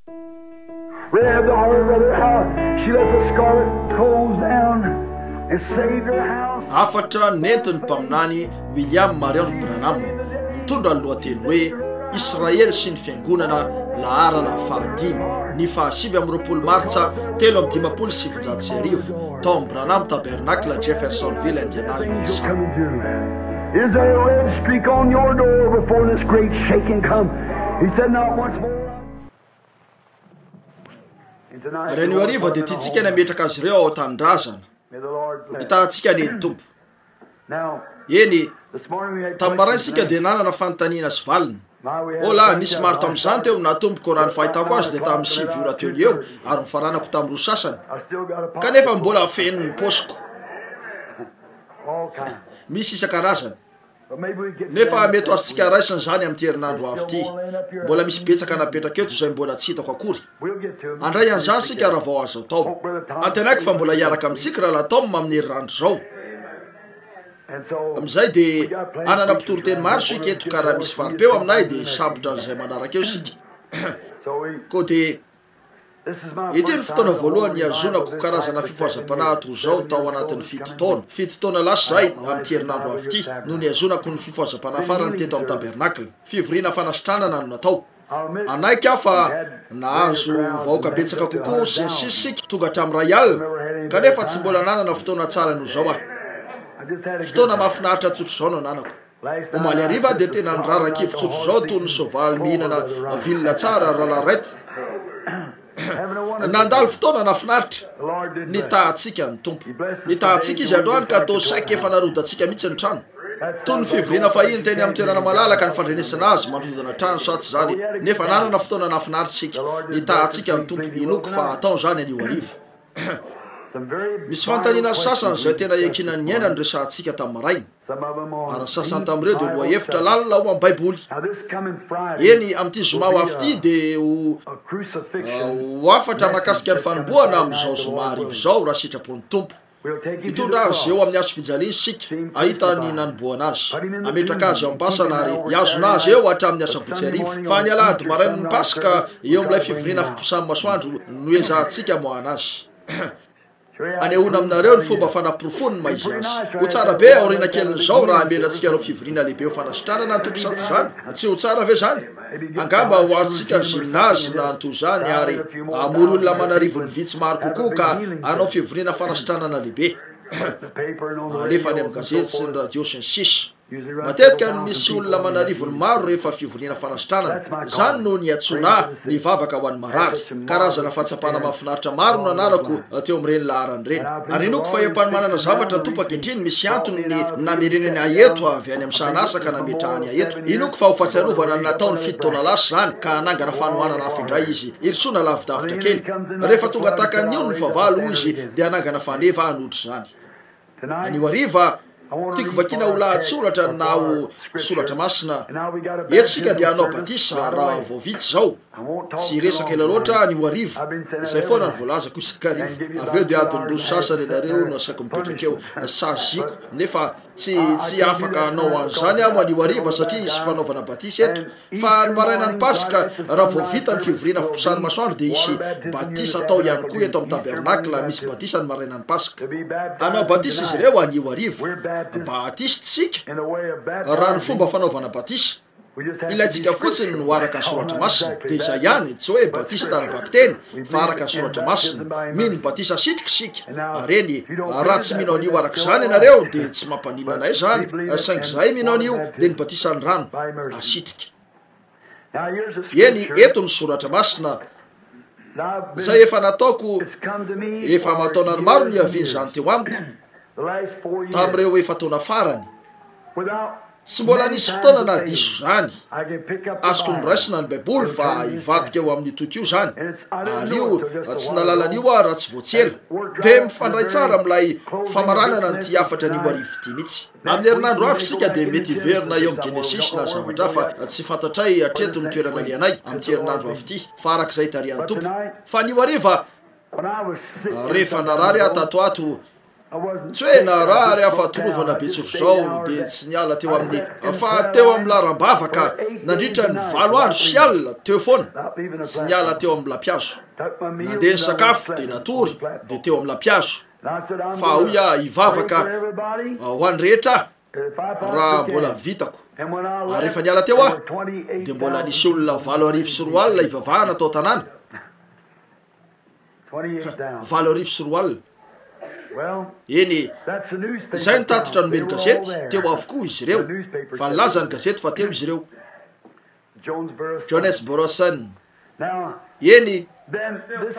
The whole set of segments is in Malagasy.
Rahab the harlot, brother, how she let the scarlet clothes down and saved her house. Hafatra nentin'ny mpaminany William Marion Branham, mitondra ny lohateny hoe Israely sy ny Fiangonana, laharana fahadimy, ny faha 29 martsa 1953, tao amin'ny Branham Tabernacle, Jeffersonville, Indiana, USA. Is there a red streak on your door before this great shaking come? He said, Not once more. Ary anio hariva dia tiantsika ny hametraka azy ireo ao an-tanindrazana. Hitahantsika anie ny Tompo. Eny, tamin'ny maraina isika dia nanana fanontaniana sy valiny. Hola, nisy maro tamin'izany teo, natomboko raha ny fahitako azy dia tamin'ny 9 ora teo no eo, ary nofaranako tamin'ny roa sasany. Kanefa mbola feno ny paosiko. Misy isan-karazany. Nefa mety ho azontsika raisina izany amin'ity herinandro ho avy ity. Mbola misy betsaka napetraka eto izay mbola tsy hitako akory. Handray an'izany isika raha vao azo atao. Antenaiko fa mbola hiaraka amintsika Rahalahy Tom amin'ny herinandro izao. Amin'izay dia hanana mpitoriteny maro isika eto ka raha misy fari-peo aminay dia hisambotra an'izay manaraka eo isika. Koa dia. Ity no fotoana voalohany nihazonako karazana fifohazam-panahy toy izao tao anatin'ny fito taona. Fito taona lasa izay, amin'ity herinandro avy ity, no nihazonako ny fifohazam-panahy farany teto amin'ny tabernakla. Fivoriana fanasitranana no natao. Hanaiky aho fa nahazo vahoaka betsaka kokoa sy ny sisa isika, tonga hatramin'ny iray alina, kanefa tsy mbola nanana fotoana tsara noho izao aho. Fotoana mahafinaritra tsotr'izao no ananako. Omaly hariva dia tena nirara-kivy tsotr'izao toy ny soavaly mihinana vilona tsara Rahalahy Wright. Nandalo fotoana nahafinaritra. Nitaha antsika ny Tompo. Nitaha antsika Izy androany ka toa saiky efa narodantsika mihitsy ny trano. Toy ny fivoriana fahiny teny amin'ny toerana malalaka ny fandrenesana azy, mandrodana trano sa tsy izany, nefa nanana fotoana nahafinaritra isika. Nitaha antsika ny Tompo. Inoako fa hatao izany anio hariva. Misy fanontaniana sasany izay tena iankinan'ny aina noresahantsika tamin'ny maraina, ary ny sasany tamin'ireo dia lohahevitra lalina ao amin'ny Baiboly. Eny, amin'ity zoma ho avy ity dia ho ho hafatra mahakasika ny fanombohana amin'izao zoma hariva izao, raha sitrapon'ny Tompo. Hitondra azy eo amin'ny hazofijaliana isika, hahita ny nanombohana azy, hametraka azy ao am-pasana ary hihazona azy eo hatramin'ny asabotsy hariva. Fa ny alahady marainan'ny Paska, eo amin'ilay fivoriana fiposahan'ny masoandro, no ezahantsika amoahana azy. Anehoana aminareo ny fomba fanaporofoany ny maha izy azy. Ho tsara be aoriana kelin'izao raha hamela antsika hanao fivoriana lehibe ho fanasitranana ny Tompo sa tsy izany? Tsy ho tsara ve izany? Angamba ho azontsika ny gymnase na ny toy izany ary hamory olona aman'arivony vitsy maro kokoa ka hanao fivoriana fanasitranana lehibe. Alefa any amin'ny gazety sy ny radio sy ny sisa. Matetika no misy olona aman'arivony maro rehefa fivoriana fanasitranana. Izany no niantsoana ahy nivavaka ho an'ny marary. Karazana fahatsapana mahafinaritra maro no nananako teo amin'ireny laharana ireny. Ary inoako fa eo am-panomanana zavatra ny Tompo ankehitriny, misy antony ny namerenany ahy eto avy any amin'ny sahan'asa ka nametrahany ahy eto. Inoako fa ho fahatsiarovana ny nataony fito taona lasa izany, ka hanangana fanohanana hafa indray Izy. Hirosoana lavidavitra kely. Rehefa tonga tahaka an'io ny fahavalo, hoy Izy, dia hanangana faneva hanohitra izany. Anio hariva, tiako vakiana ho lahatsoratra na ho soratra masina. Eto isika dia hanao batisa raha vao vita izao. Tsy hiresaka ela loatra anio hariva. Izay foana no voalazako isan-kariva. Avy eo dia adiny roa sy sasany ianareo no asaiko mipetraka eo. Saziako. Nefa tsy, tsy afaka hanao an'izany aho anio hariva satria hisy fanaovana batisa eto. Fa ny marainan'ny Paska, raha vao vita ny fivoriana fiposahan'ny masoandro, dia hisy batisa atao ihany koa eto amin'ny tabernakla, misy batisa ny marainan'ny Paska. Hanao batisa izy ireo anio hariva. Batista isika, raha ny fomba fanaovana batisa. Ilaintsika fotsiny ny ho araka ny Soratra Masina, dia izay ihany, tsy hoe batista ara-bakiteny, fa araka ny Soratra Masina. Mino ny batisa asitrika isika. Ary eny, raha tsy mino an'io araka izany ianareo, dia tsy mampaninona anay izany, saingy izahay mino an'io, dia ny batisan'ny rano asitrika. Eny, eto ny Soratra Masina, izay efa nataoko efa aman-taonany maro no niavian'izany teo amiko, tamin'ireo efa-taona farany. Tsy mbola nisy fotoana nahadiso izany. Azoko noraisina ny Baiboly fa hivadika eo amin'io toko io izany, ary io, tsy nahalala an'io aho raha tsy vao tsy ela. Dia mifandray tsara amin'ilay famaranana an'ity hafatra anio hariva ity mihitsy. Amin'ny herinandro hafa isika dia mety hiverina eo amin'ny Genesisy na zavatra hafa, tsy fantatray hatreto ny toerana alehanay amin'ity herinandro avy ity, fa araka izay itarihan'ny Tompo. Fa anio hariva, rehefa narary aho tato ato. Tsy hoe narary aho fa torovana be tsotr'izao dia tsy niala teo amin'ny fa teo amin'ny laharam-bavaka nandritra ny valo andro sy alina teo foana, tsy niala teo amin'ny lampihazo. Nandeha nisakafo dia natory dia teo amin'ny lampihazo. Fa hoy aho hivavaka ho an'ny rehetra aho raha mbola vitako. Ary rehefa niala teo aho dia mbola nisy olona 2008 hivavahana tao an-tanàna. 2008. Eny e, izay no tatitra nomen'ny gazety, teo avokoa izy ireo, fa nilaza ny gazety fa teo izy ireo. Jonesboro Sun. Eny,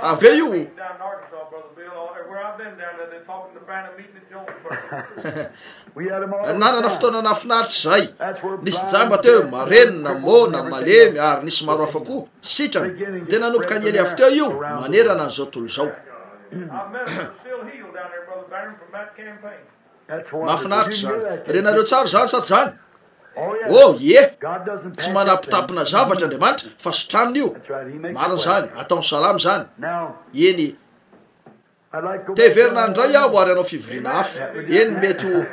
avy eo io. Nanana fotoana nahafinaritra izahay. Nisy jamba teo, marenina, moana, malemy, ary nisy maro hafa koa. Sitrana. Dia nanomboka niely avy teo io, manerana an'izao tontolo izao. Mahafinaritra izany. Renareo tsara izany, sa tsy izany? Oh, ie! Tsy manapitapina zavatra Andriamanitra, fa sitraniny io. Marina izany. Ataony salama izany. Eny. Te hiverina any indray aho ary hanao fivoriana hafa. Eny, mety ho.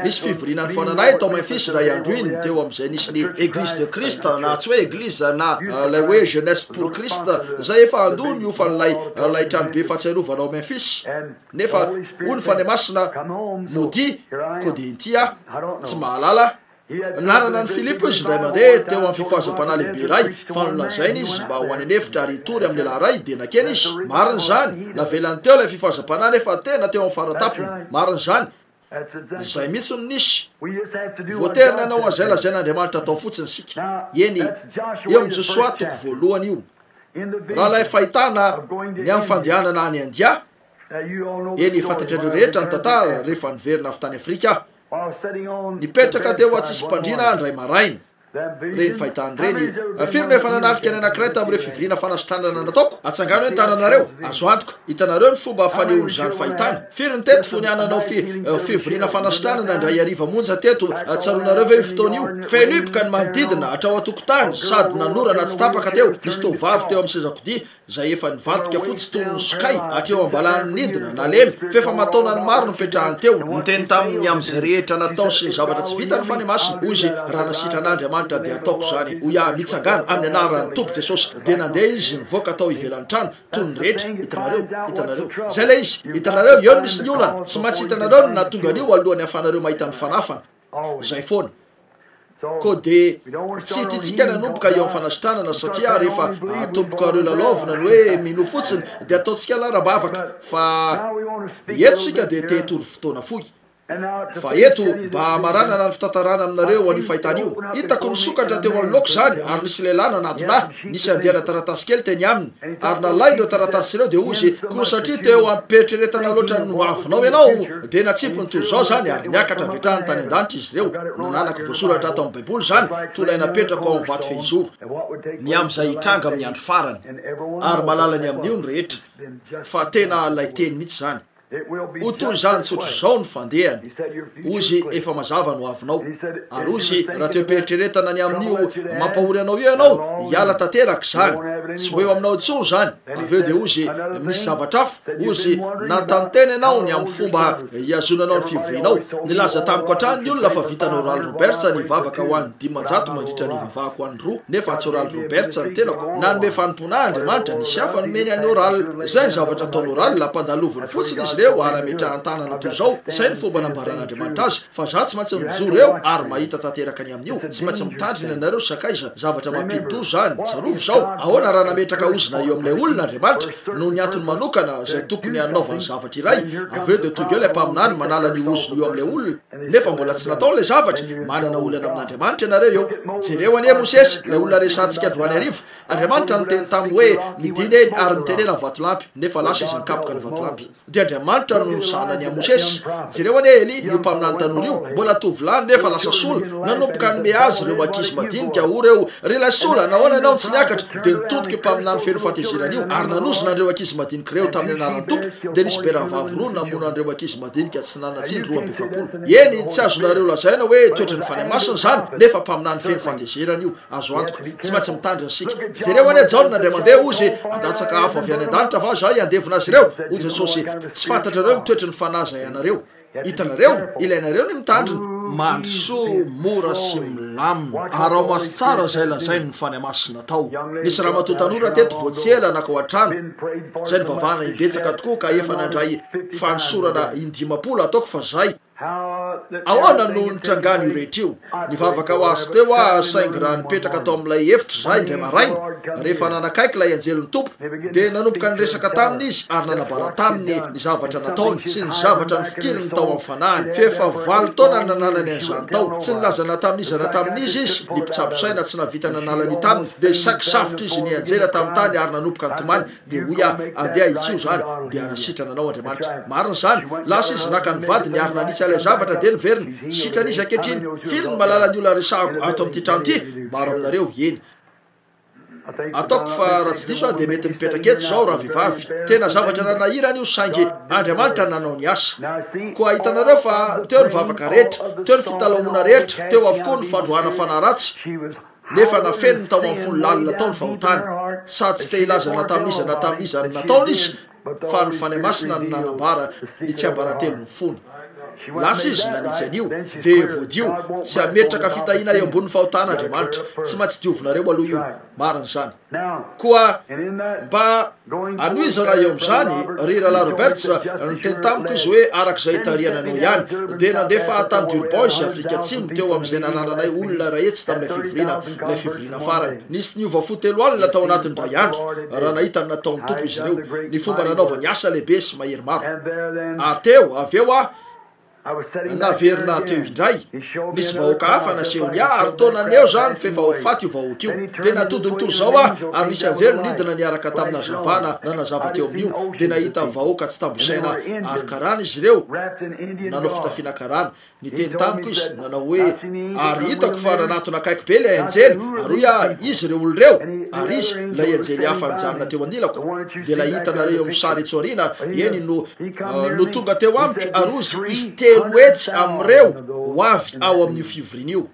Nisy fivoriana nifaonanay tao Memphis indray andro iny, teo amin'izay nisy ny Eglise de Christ, na tsy hoe Eglise, na ilay hoe Jeunesse pour Christ, izay efa handoa ny hofan'ilay, ilay tranobe fahatsiarovana ao Memphis. Nefa hoy ny Fanahy Masina, Modia, koa dia inty aho. Tsy mahalala aho. Nanana an'i Filipo izy indray mandeha teo amin'ny fifohazam-panahy lehibe iray, fa nolazainy izy mba ho any an'efitra ary hitory amin'ny lehilahy iray, dia nankeny izy. Marina izany. Navelany teo ilay fifohazam-panahy nefa tena teo amin'ny fara-tampony. Marina izany. Izay mihitsy no nisy. Voatery ny hanao an'izay lazain'Andriamanitra atao fotsiny isika. Eny, eo amin'i Josoa toko voalohany io. Raha ilay fahitana ny amin'ny fandehanana any India, eny, fantatrareo rehetra ny tantara rehefa niverina avy tany Afrika aho. Nipetraka teo an-tsisim-pandriana aho indray maraina. Ireny fahitana ireny. Firy no efa nanatrika ny anankiray tamin'ireo fivoriana fanasitranana nataoko? Atsangano hoe ny tananareo. Azo antoka. Hitanareo ny fomba fanehoan'izany fahitana. Firy no teto fony aho nanao fi, fivoriana fanasitranana indray hariva monja teto? Tsaroanareo ve io fotoana io? Feno hipoka ny manodidina, hatrao an-tokotany, sady nanorana tsy tapaka teo. Nisy tovovavy teo amin'ny sezakodia. izay efa nivadika fotsy toy ny sokay hatreo am-balan'ny nidina, nalemy, f'efa aman-taonany maro nipetrahany teo. Niteny taminy ny amin'izay rehetra nataony sy ny zavatra tsy vitany ny Fanahy Masina. Hoy izy, Raha nasitran'Andriamanitra dia hataoko izany. Hoy aho, Mitsangàna, amin'ny anaran'ny Tompo Jesosy. Dia nandeha izy nivoaka tao ivelan'ny trano, toy ny rehetra. Hitanareo? Hitanareo? Izay ilay izy. Hitanareo? Eo no misy ny olana. Tsy maintsy hitanareo ny nahatonga an'io alohan'ny hahafahanareo mahita ny fanafana. Izay foana. Koa dia tsy tiantsika ny hanomboka eo amin'ny fanasitranana satria rehefa atombokareo lalaovina ny hoe minoa fotsiny dia ataontsika laharam-bavaka fa eto isika dia te hitory fotoana fohy. Fa eto, mba hamaranana ny fitantarana aminareo an'io fahitana io, hitako nisokatra teo anoloako izany ary nisy lehilahy nanatona ahy, nisy andiana taratasy kely teny aminy, ary nalainy ireo taratasy ireo dia hoy izy, koa satria teo am-pieritreretana loatra ny hoavinao ianao, Dia natsipiny toy izao izany, ary niakatra avy hatrany tany an-danitra izy ireo. Nananako voasoratra ato amin'ny Baiboly izany, toy ilay napetrako ao amin'ny vato fehizoro. Ny amin'izay hitranga amin'ny andro farany. Ary mahalala ny amin'io ny rehetra. Fa tena ilay Teny mihitsy izany. Ho toy izany tsotra izao ny fandehany. Hoy izy, Efa mazava ny hoavinao. Ary hoy izy, Raha toe-pieritreretana ny amin'io mampahory anao io ianao, hiala tanteraka izany. Tsy ho eo aminao intsony izany. Avy eo dia hoy izy, Misy zavatra hafa. Hoy izy, Nanontany tena ianao ny amin'ny fomba hihazonanao ny fivorianao. Nilaza tamiko hatrany ny olona fa vitan'i Oral Roberts ny hivavaka ho an'ny 500 mandritra ny hivavahako ho an'ny roa, nefa tsy Oral Roberts ny tenako. Nanome fanompoana ahy Andriamanitra, nisy hafa nomeny an'i Oral. Izay ny zavatra ataon'i Oral, ampandaloviny fotsiny izy ireo ary ametrahan-tanana toy izao. Izay no fomba nambaran'Andriamanitra azy. Fa za tsy maintsy mijoro eo ary mahita tanteraka ny amin'io. Tsy maintsy mitandrina ianareo sakaiza. Zavatra mampidi-doza izany. Tsarovy izao, ahoana raha nametraka ozona eo amin'ilay olona Andriamanitra, noho ny antony manokana izay tokony hanaovany zavatra iray, avy eo dia tonga eo ilay mpaminany manala an'io ozona io amin'ilay olona, nefa mbola tsy nataony ilay zavatra? Manana olana amin'Andriamanitra ianareo eo. Jereo anie Mosesy, ilay olona resahantsika androany hariva. Andriamanitra niteny taminy hoe, Midina eny ary mitenena amin'ny vatolampy, nefa lasa izy nikapoka ny vatolampy. Dia Andriamanitra no zanany an'i Mosesy. Jereo anie Elia, io mpaminany tanora io, mbola tovolahy nefa lasa sola. Nanomboka hanome azy ireo ankizy madinika, O reo, ry ilay sola, nahoana ianao no tsy niakatra? Dia nitodika. antoka io mpaminany feno fahatezerana io, ary nanozona an'ireo ankizy madinika ireo tamin'ny anaran'ny Tompo, dia nisy beravavy roa namono an'ireo ankizy madinika tsy nanan-tsiny 42. Eny, tsy azonareo lazaina hoe toetry ny Fanahy Masina izany, nefa mpaminany feno fahatezerana io, azo antoka. Tsy maintsy mitandrina isika. Jereo anie Jaona indray mandeha, hozy, handatsaka afo avy any an-danitra va izahay handevona azy ireo? Hoy Jesosy, Tsy fantatrareo ny toetry ny fanahy izay anareo. Hitanareo? Ilainareo ny mitandrina. Mandrosoa mora sy milamina. Araho maso tsara izay lazain'ny Fanahy Masina atao. Nisy ramatoa tanora teto vao tsy ela nankao an-trano, izay nivavahana imbetsaka tokoa ka efa nandray fanosorana in-dimampolo, ataoko fa izay. Ahoana no nitrangan'io rehetra io? Nivavaka ho azy teo aho, saingy raha nipetraka tao amin'ilay efitra izahay indray maraina, rehefa nanakaiky ilay anjelin'ny Tompo, dia nanomboka niresaka taminy izy ary nanambara taminy ny zavatra nataony sy ny zavatra nofikiriny tao amin'ny fanahiny. F'efa valo taona no nananany an'izany tao. Tsy nilaza na tamin'iza na tamin'iza izy, ny mpitsabo saina tsy nahavita nanala an'io taminy, dia saiky safotra izy nianjera tamin'ny tany ary nanomboka nitomany. Dia hoy aho, Andeha hitsio izany, dia hanasitrana anao Andriamanitra. Marina izany. Lasa izy naka ny vadiny ary nanitsy ilay zavatra, dia niverina. Sitrana izy ankehitriny. Firy ny mahalala ny olona resahako ato amin'ity trano ity? Maro aminareo, eny. Ataoko fa raha tsy diso aho dia mety mipetraka eto izao rahavehivavy. Tena zavatra nanahirana io, saingy Andriamanitra nanao ny asa. Koa hitanareo fa teo ny vavaka rehetra, teo ny fitalahoana rehetra, teo avokoa ny fandroahana fanahy ratsy. Nefa nafeniny tao amin'ny fony lalina tao ny fahotany, sady tsy te hilaza na tamin'iza na tamin'iza ny nataony izy, fa ny Fanahy Masina no nanambara ny tsiambaratelon'ny fony. Lasa izy nanitsy an'io, dia voadio. Tsy hametraka fitahiana eo ambonin'ny fahotana Andriamanitra. Tsy maintsy diovinareo aloha io. Marina izany. Koa mba hanohizana eo amin'izany, ry Rahalahy Roberts, niteny tamiko izy hoe araka izay itarihana anao ihany. Dia nandefa ahy tany Durban izy, Afrika Atsimo, teo amin'izay nanananay olona iray hetsy tamin'ilay fivoriana, ilay fivoriana farany. Nisy niova fo 30 tao anatin'ny indray andro, raha nahita ny nataon'ny Tompo izy ireo, ny fomba nanaovany asa lehibe sy mahery maro. Ary teo, avy eo aho, Naverina teo indray. Nisy vahoaka hafa nasehony ahy, ary toa naneho izany f'efa ho faty io vahoaka io. Dia natodiny toy izao aho, ary nisy anjely nidina niaraka tamin'ny hazavana nanazava teo amin'io. Dia nahita vahoaka tsy tambo isaina ary karana izy ireo, nanao fitafiana karana. Niteny tamiko izy, nanao hoe, Ary hitako fa nanatona akaiky be ilay anjely, ary hoy aho, Iza ireo olona ireo? Ary izy, ilay anjely hafa nijanona teo anilako, dia ilay hitanareo eo amin'ny sary etsy aoriana, eny, no. No tonga teo amiko ary hozy hisy 300 amin'ireo ho avy ao amin'io fivoriana io.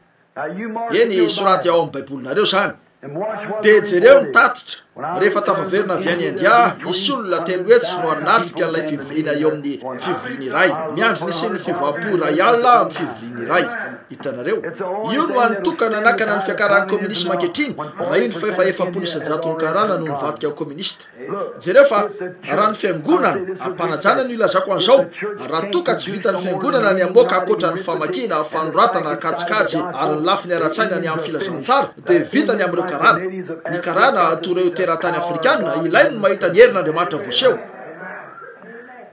Eny, soraty ao amin'ny Baibolinareo izany. Dia jereo ny tatitra, rehefa tafaverina avy any India, hisy olona 300 no hanatrika an'ilay fivoriana eo amin'ny fivoriana iray. Miandry ny hisian'ny fiovam-po 1000 amin'ny fivoriana iray. Hitanareo? Io no hany tokana nanakana ny fiakaran'ny kominisma ankehitriny, raha indro fa efa 40 isan-jaton'ny karana no nivadika ho kominista. Jereo fa raha ny fiangonana, am-panajana no ilazako an'izao, raha toa ka tsy vitan'ny fiangonana ny hamoaka ankoatra ny famakiana, fanoratana, kajikajy ary ny lafiny ara-tsaina ny amin'ny filazantsara, dia vitany amin'ireo karana. Ny karana, toa ireo teratany afrikana, ilainy ny mahita ny herin'Andriamanitra voaseho.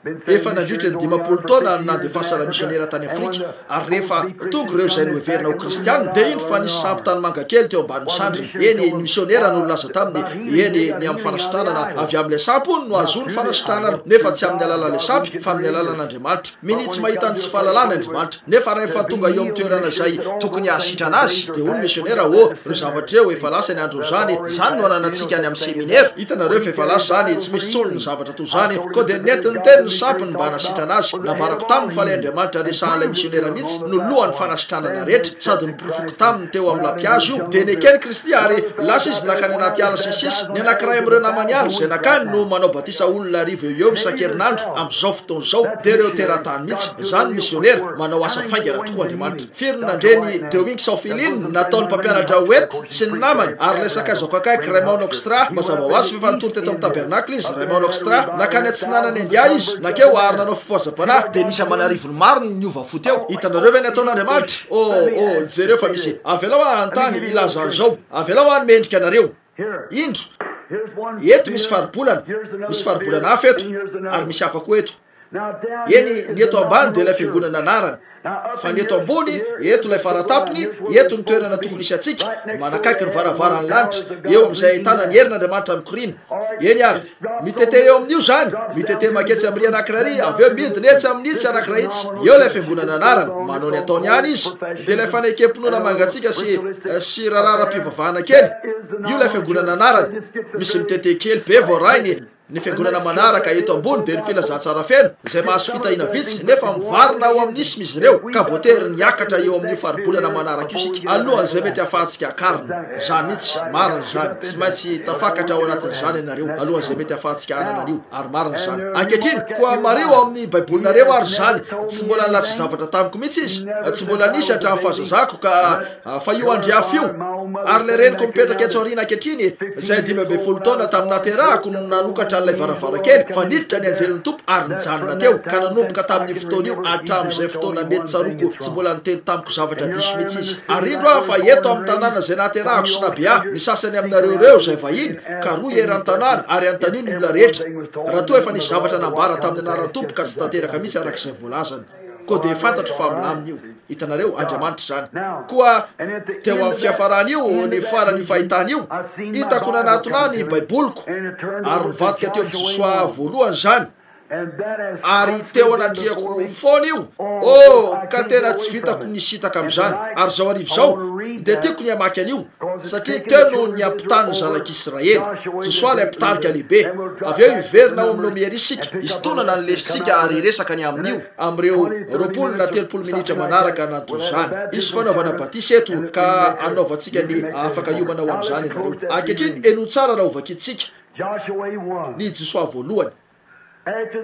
Efa nandritra ny 50 taona no nandefasana misionera tany Afrika, ary rehefa tonga ireo izay noheverina ho Kristiana, dia indro fa nisy sampy tanimanga kely teo ambanin'ny sandriny. Eny, ny misionera no nilaza taminy, eny, ny amin'ny fanasitranana avy amin'ilay sampy hono no ahazoany fanasitranana, nefa tsy amin'ny alalan'ilay sampy, fa amin'ny alalan'Andriamanitra. Minia tsy mahita ny tsy fahalalany Andriamanitra. Nefa rahefa tonga eo amin'ny toerana izay tokony hahasitrana azy, dia hoy ny misionera, Oh, ireo zavatra ireo, efa lasa ny andron'izany, izany no ananantsika any amin'ny seminera. Hitanareo fa efa lasa izany, tsy misy intsony ny zavatra toy izany. Koa dia nentiny teny ny sampiny mba hanasitrana azy. Nambarako taminy fa ilay Andriamanitra resahan'ilay misionera mihitsy no lohan'ny fanasitranana rehetra, sady noporofoiko taminy teo amin'ny lampihazo io. Dia nekeny Kristy ary lasa izy nankany anaty ala sy ny sisa. Ny anankiray amin'ireo namany ihany izay nakany no manao batisa olona 1000 eo ho eo isan-kerinandro amin'izao fotoana izao. Dia ireo teratany mihitsy. Izany misionera, manao asa faingana tokoa Andriamanitra. Firy no nandre ny The Wings of Healing nataon'ny mpampianatra Waite sy ny namany ary ilay sakaizako akaiky Raymond Hoekstra? Mazava ho azy fa efa nitory teto amin'ny tabernakla izy, Raymond Hoekstra. Nankany atsinanan'i India izy, nankeo ary nanao fifohazam-panahy, dia nisy aman'arivony maro no niova fo teo. Hitanareo ve ny ataon'Andriamanitra? Oh, oh, jereo fa misy. Avelao aho hanontany, hilaza an'izao. Avelao aho hanome endrika anareo. Indro, eto misy faribolana, misy faribolana hafa eto, ary misy hafa koa eto. Eny, ny eto ambany dia ilay fiangonana anarany, fa ny eto ambony, eto ilay faratapony, eto ny toerana tokony hisy antsika, manakaiky ny varavaran'ny lanitra, eo amin'izay ahitana ny herin'Andriamanitra mikoriana. Eny ary, mitete eo amin'io izany, mitete manketsy amin'ny anankiray ary avy eo midina etsy amin'itsy anankiray itsy. Eo ilay fiangonana anarany, manao ny ataony ihany izy, dia ilay fanekem-pinoana mangatsiaka sy, sy raharaha ara-pivavahana kely. Io ilay fiangonana anarany. Misy mitete kely be voarainy. Ny fiangonana manaraka eto ambony dia ny Filazantsara feno, izay mahazo fitahiana vitsy, nefa mivarina ao amin'ny isma izy ireo, ka voatery niakatra eo amin'io faribolana manaraka io isika, alohan'izay mety hahafahantsika hakarina. Izany mihitsy. Marina izany. Tsy maintsy tafakatra ao anatin'izany ianareo, alohan'izay mety hahafahantsika hanana an'io. Ary marina izany. Ankehitriny, koa mariho ao amin'ny Baibolinareo ary izany. Tsy mbola nilaza zavatra tamiko mihitsy izy. Tsy mbola nisy hatramin'ny fahazazako, ka. Fa io andriafo io, ary ilay reniko mipetraka etsy aoriana ankehitriny, izay 15 taona tamin'ny nahaterahako no nanokatra an'ilay varavarankely, fa niditra ny anjelin'ny Tompo ary nijanona teo, ka nanomboka tamin'io fotoana io hatramin'izay fotoana mety tsaroako tsy mbola niteny tamiko zavatra diso mihitsy izy. Ary indro aho fa eto amin'ny tanàna izay nahaterahako sy nabe ahy, ny sasany aminareo ireo izay vahiny, karohy eran'ny tanàna ary anontanio ny olona rehetra, raha toa efa nisy zavatra nambara tamin'ny anaran'ny Tompo ka tsy tanteraka mihitsy araka izay voalazany. Koa dia fantatro fa milamina io. Hitanareo, Andriamanitra izany. Koa teo amin'ny fiafaran'io, ny faran'io fahitana io, hitako nanatona ahy ny Baiboliko, ary nivadika teo amin'i Josoa voalohany izany, ary teo anatrehako foana io. Oh, ka tena tsy vitako ny nisintaka amin'izany. Ary izao hariva izao, dia tiako ny hamaky an'io, satria teo no niampitany ny zanak'Israely. Josoa ilay mpitarika lehibe. Avy eo hiverina ao amin'ny Nomery isika, hisintonana ny lesontsika ary hiresaka ny amin'io amin'ireo 20 na 30 minitra manaraka na toy izany. Hisy fanaovana batisa eto ka hanaovantsika ny afaka hiomana ho amin'izany ianareo. Ankehitriny, henoy tsara raha hovakintsika ny Josoa voalohany.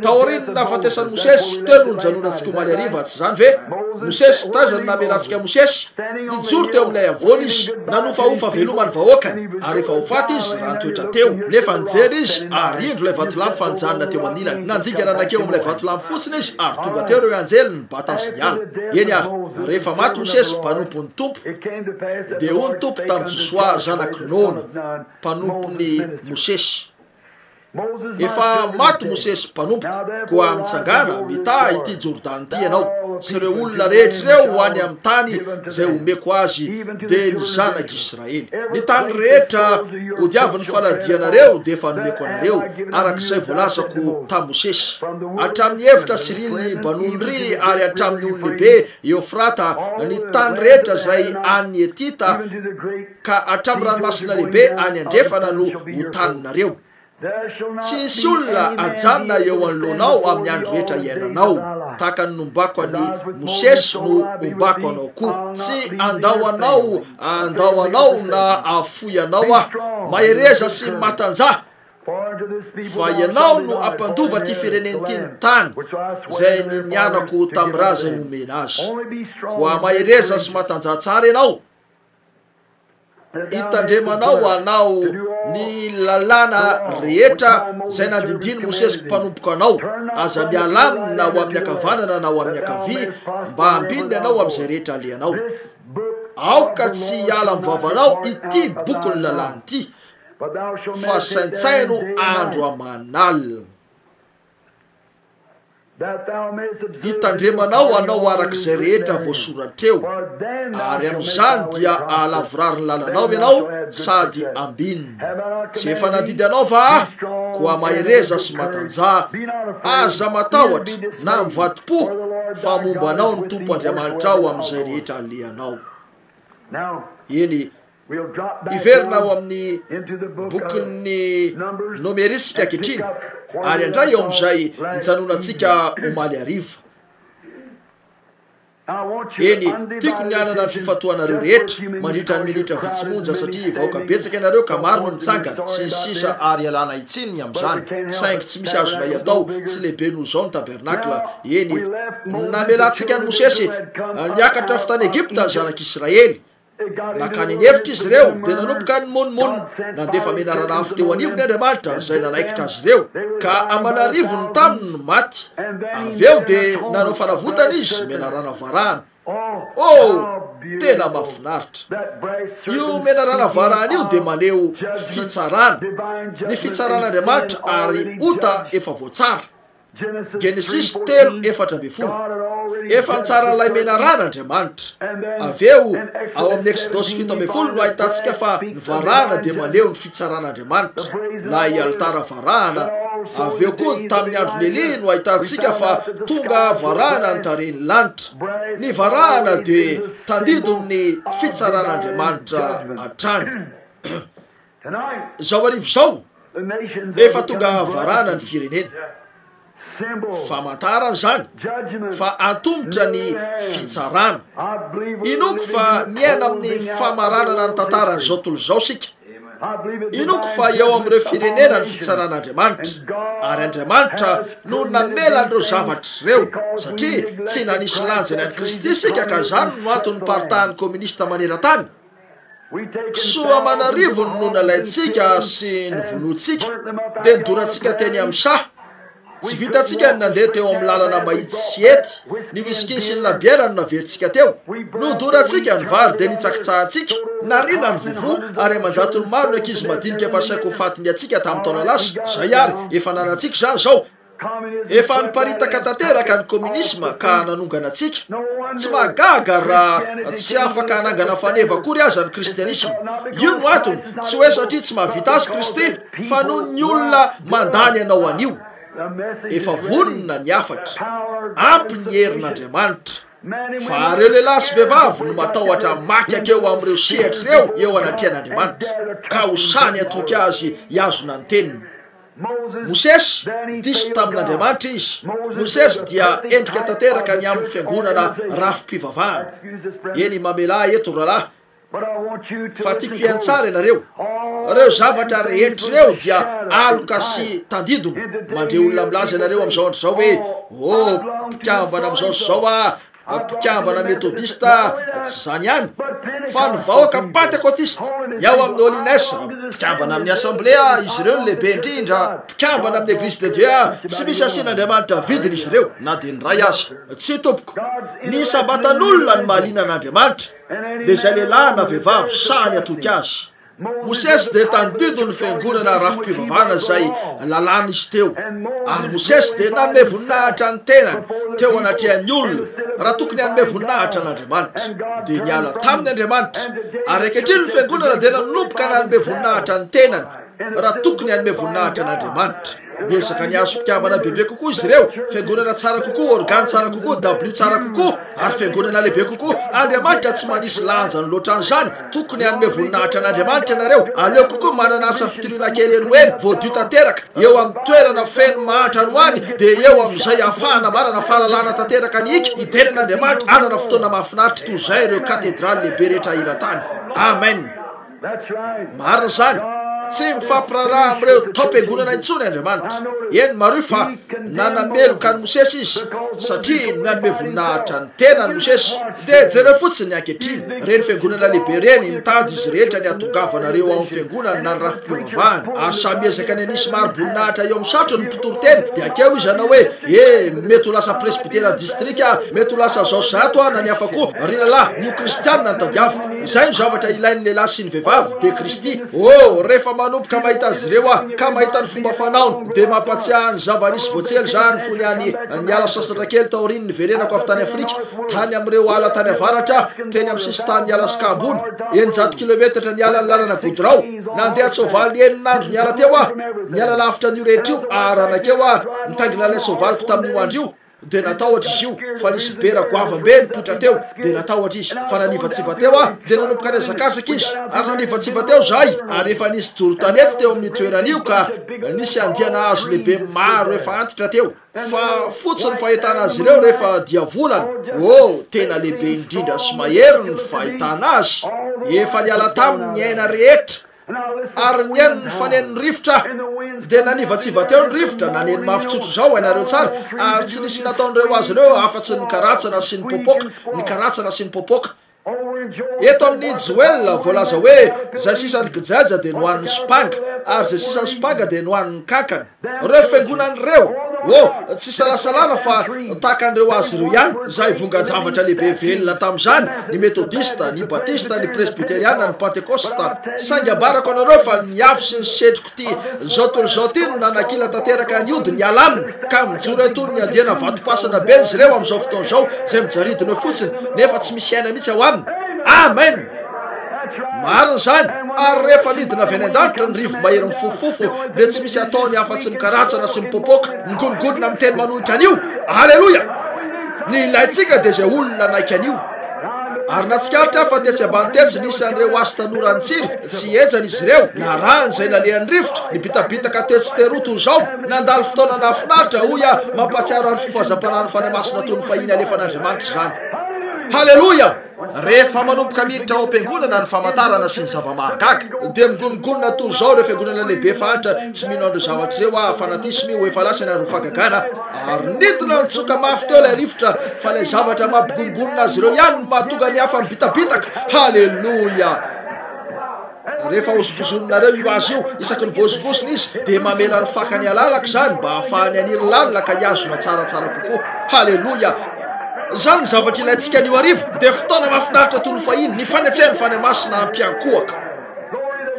Taorian'ny nahafatesan'i Mosesy, teo no nijanonantsika omaly hariva, tsy izany ve? Mosesy, taiza no namelantsika Mosesy? Nijoro teo amin'ilay havoana izy, nanofahofa veloma ny vahoakany, ary efa ho faty izy raha nitoetra teo. Nefa nijery izy, ary indro ilay vatolampy fa nijanona teo anilany. Nandingana nankeo amin'ilay vatolampy fotsiny izy, ary tonga teo ireo anjely nibata azy niala. Eny àry, rehefa maty Mosesy, mpanompon'ny Tompo, dia hoy ny Tompo tamin'i Josoa zanak'i Nona, mpanompon'i Mosesy, Efa maty Mosesy mpanompoko, koa mitsangàna, mitaha ity Jordana ity ianao, sy ireo olona rehetra ireo ho any amin'ny tany izay homeko azy, dia ny zanak'Israely. Ny tany rehetra hodiavin'ny faladianareo dia efa nomeko anareo, araka izay voalazako tamin'i Mosesy, hatramin'ny efitra Sirily-Banonry ary hatramin'ny ony lehibe Eofrata, ny tany rehetra izay an'ny Hetita, ka hatramin'ny ranomasina lehibe any andrefana no ho taninareo. Tsy hisy olona hajanona eo anoloanao amin'ny andro rehetra iainanao. Tahaka ny nombako an'i Mosesy no hombako anao koa. Tsy handao anao handao anao na hahafoy anao aho. Mahereza sy matanjaha, fa ianao no hampandova ity firenena ity ny tany izay ninianako tamin'ny razany homena azy. Koa mahereza sy matanjaha tsara ianao. Hitandremanao anao ny lalàna rehetra izay nandidian'i Mosesy mpanompoko anao. Aza miala aminy na ho amin'ny ankavanana na ho amin'ny ankavia, mba hambininy anao amin'izay rehetra alehanao. Aoka tsy hiala amin'ny vavanao ity bokin'ny lalàna ity, fa saintsaino andro aman'alina. Hitandremanao anao araka izay rehetra voasoratra eo, ary amin'izany dia hahalavorary ny lalanao ianao sady ambinina. Tsy efa nandidy anao va aho? Koa mahereza sy matanjaha, aza matahotra na mivadi-po, fa momba anao ny Tompo Andriamanitrao amin'izay rehetra alehanao. Eny, Hiverina ao amin'ny bokin'ny Nomery isika ankehitriny, ary handray eo amin'izay nijanonantsika omaly hariva. Eny, tiako ny hanana ny fifantohanareo rehetra, mandritra ny minitra vitsy monja, satria vahoaka betsaka ianareo ka maro no mitsangana, sy ny sisa, ary ialana tsiny ny amin'izany, saingy tsy misy azonay atao, tsy lehibe noho izao ny tabernakla. Eny, namelantsika an'i Mosesy niakatra avy tany Egypta ny zanak'Israely. Nankany an'efitra izy ireo, dia nanomboka nimonomonona. Nandefa menarana afo teo anivony Andriamanitra, izay nanaikitra azy ireo, ka aman'arivony taminy no maty. Avy eo dia nanao fanavotana izy, menarana varahana. Oh, tena mahafinaritra! Io menarana varahana io dia maneho fitsarana, ny fitsaran'Andriamanitra ary ota efa voatsara. Genesisy telo 14. Efa nitsara an'ilay menarana Andriamanitra. Avy eo, ao amin'ny Eksodosy 17 no ahitantsika fa ny varahana dia maneho ny fitsaran'Andriamanitra, ilay alitara varahana. Avy eo koa, tamin'ny andron'i Elia no ahitantsika fa tonga varahana ny tarehin'ny lanitra. Ny varahana dia tandindon'ny fitsaran'Andriamanitra hatrany. Izao hariva izao, efa tonga varahana ny firenena. Famantarana izany fa antomotra ny fitsarana. Inoako fa miaina amin'ny famaranana ny tantaran'izao tontolo izao isika. Inoako fa eo amin'ireo firenena ny fitsaran'Andriamanitra, ary Andriamanitra no namela an'ireo zavatra ireo, satria tsy nanisy lanjany an'i Kristy isika ka izany no antony niparitahan'ny kominista maneran-tany. Kisoa aman'arivony no nalaintsika sy novonointsika, dia nodorantsika teny amin'ny saha. Tsy vitantsika ny nandeha teo amin'ny lalana mahitsy sy ety, ny whisky sy ny labiera no naverintsika teo. Nodorantsika ny vary dia nitsakitsahantsika, nariana ny vovo, ary aman-jatony maro ny ankizy madinika efa saika ho faty ny hatsiaka tamin'ny taona lasa. Izay ary, efa ananantsika izany izao. Efa niparitaka tanteraka ny kominisma ka nanongana antsika. Tsy mahagaga raha tsy afaka hanangana faneva akory aza ny kristianisma. Io no antony, tsy hoe satria tsy mahavita azy Kristy, fa noho ny olona mandany anao an'io. Efa vonona ny hafatra. Ampy ny herin'Andriamanitra. Fa ireo lehilahy sy vehivavy no matahotra maka akeo amin'ireo sehatra ireo eo anatrehan'Andriamanitra, ka ho sahy ny hatoky Azy hihazona ny teniny. Mosesy, diso tamin'Andriamanitra izy. Mosesy dia endrika tanteraka ny amin'ny fiangonana rafi-pivavahana. Eny, mamelà ahy eto, rahalahy, fa tiako hihaino tsara ianareo. Ireo zavatra rehetra ireo dia aloka sy tandindona. Mandre olona milaza ianareo amin'izao andro izao hoe, Oh, mpikambana amin'izao sy izao aho. Mpikambana Metodista, tsy izany ihany, fa ny vahoaka Pantekotista, ny ao amin'ny Holiness, mpikambana amin'ny Asamblea, izy ireo no lehibe indrindra, mpikambana amin'ny Eglise de Dieu, tsy misy asian'Andriamanitra vidiny izy ireo, na dia ny iray aza. Tsia, tompoko. Ny isam-batan'olona no mahaliana an'Andriamanitra, dia izay lehilahy na vehivavy sahy ny hatoky Azy. Mosesy dia tandindon'ny fiangonana rafi-pivavahana izay lalàna izy teo, ary Mosesy dia nanome voninahitra ny tenany teo anatrehan'ny olona raha tokony hanome voninahitra an'Andriamanitra. Dia niala taminy Andriamanitra, ary ankehitriny ny fiangonana dia nanomboka nanome voninahitra ny tenany raha tokony hanome voninahitra an'Andriamanitra. Miezaka ny hahazo mpikambana bebe kokoa izy ireo, fiangonana tsara kokoa, organe tsara kokoa, dabilio tsara kokoa, ary fiangonana lehibe kokoa. Andriamanitra tsy manisy lanjany loatra an'izany. Tokony hanome voninahitra an'Andriamanitra ianareo. Aleo kokoa manana asa fitoriana kely eny ho eny, voadio tanteraka, eo amin'ny toerana feno mahantra any ho any, dia eo amin'izay ahafahana manana fahalalahana tanteraka ny hika, hidera an'Andriamanitra, hanana fotoana mahafinaritra toy izay ireo katedraly lehibe rehetra eran-tany. Amen. Marina izany. Tsy mifampiraharaha amin'ireo taom-piangonana intsony Andriamanitra. Eny, mariho fa nanameloka an'i Mosesy Izy, satria nanome voninahitra ny tenany Mosesy. Dia jereo fotsiny ankehitriny, ireny fiangonana lehibe ireny, mitady izy rehetra ny hahatongavanareo ao amin'ny fiangonany na ny rafi-pivavahany. Ary samy miezaka ny hanisy mari-boninahitra eo amin'ny satrony ny mpitoriteny, dia akeo izy hanao hoe, E, mety ho lasa presbyteran'ny distrika aho, mety ho lasa zao sy zato aho na ny hafa koa. Ry rahalahy, ny ho kristiana no tadiaviko. Izay no zavatra ilain'ny lehilahy sy ny vehivavy, dia Kristy. Oh, rehefa manomboka mahita azy ireo aho, ka mahita ny fomba fanaony, dia mampatsiahy ny zava-nisy voatsely izany fony any niala sasatra kely taorian'ny niverenako avy tany Afrika, tany amin'ireo ala tany avaratra, teny amin'ny sisin-tanin'i Alaska ambony, 600 kilometatra niala ny lalana godirao. Nandeha an-tsoavaly enina andro niala teo aho, niala lavitra an'io rehetra io, ary raha nankeo aho, nitaingina ilay soavaliko tamin'io andro io, dia natahotra izy io fa nisy bera goavam-be nipoitra teo, dia natahotra izy fa nanivatsiva teo aho, dia nanomboka nihazakazaka izy, ary nanivatsiva teo izahay, ary efa nisy doro tanety teo amin'io toerana io ka nisy andiana hazo lehibe maro efa antitra teo, fa fotsy ny fahitana azy ireo rehefa diavolana, oh, tena lehibe indrindra sy mahery ny fahitana azy, efa niala taminy ny aina rehetra. Ary nihaino ny fanenon'ny rivotra aho. Dia nanivatsiva teo ny rivotra, naneno mafy tsotra izao, hainareo tsara, ary tsy nisy nataon'ireo azy ireo afa-tsy ny karatsana sy ny popoka, ny karatsana sy ny popoka. Eto amin'ny Joela, voalaza hoe, Izay sisan'ny kijaja dia nohanin'ny sompanga, ary izay sisan'ny sompanga dia nohanin'ny kankana. Ireo fiangonana ireo, oh, tsy isalasalana fa tahaka an'ireo azy ireo ihany, izay vongan-javatra lehibe velona tamin'izany, ny Metodista, ny Batista, ny Presbyteriana, ny Pantekosta. Saingy ambarako anareo fa ny afo sy ny setrok'ity izao tontolo izao ity no nanakila tanteraka ny ody niala aminy, ka mijoro eo toy ny andiana vatom-pasana be izy ireo amin'izao fotoana izao, izay mijaridina eo fotsiny, nefa tsy misy aina mihitsy ao aminy. Amen! Marina izany, ary rehefa midina avy any an-danitra ny rivo-mahery mifofofofo, dia tsy misy ataony afa-tsy mikaratsana sy mipopoka, migonongonona miteny manohitra an'io. Aleloia! Ny ilaintsika dia izay olona nanaiky an'io. Ary nahatsikaritra aho fa tetsy ambany tetsy nisy an'ireo hazo tanora nitsiry, tsy henjana izy ireo, narahiny izay nalehan'ny rivotra, nibitabitaka tetsy sy teroa toy izao. Nandalo fotoana nahafinaritra, hoy aho, mampahatsiaro ahy ny fifazam-panahin'ny Fanahy Masina toy ny fahiny alefan'Andriamanitra izany. Haleloia! Rehefa manomboka miditra ao am-piangonana ny famantarana sy ny zava-mahagaga, dia migonongonona toy izao ireo fiangonana lehibe efa antitra, Tsy mino an'ireo zavatra ireo aho, fanatisme io, efa lasa ny andron'ny fahagagana. Ary nidina nitsoka mafy teo ilay rivotra, fa ilay zavatra mampigonongonona azy ireo ihany no mahatonga ny hafa mibitabitaka. Haleloia! Rehefa hozongozoninareo io hazo io, isaky ny voahozongozona izy, dia mamela ny fakany halalaka izany mba hahafahany haniry lalina ka hihazona tsaratsara kokoa. Haleloia! Izany no zavatra ilaintsika anio hariva, dia fotoana mahafinaritra toy ny fahiny, ny fanetsehan'ny Fanahy Masina hampiankohoka.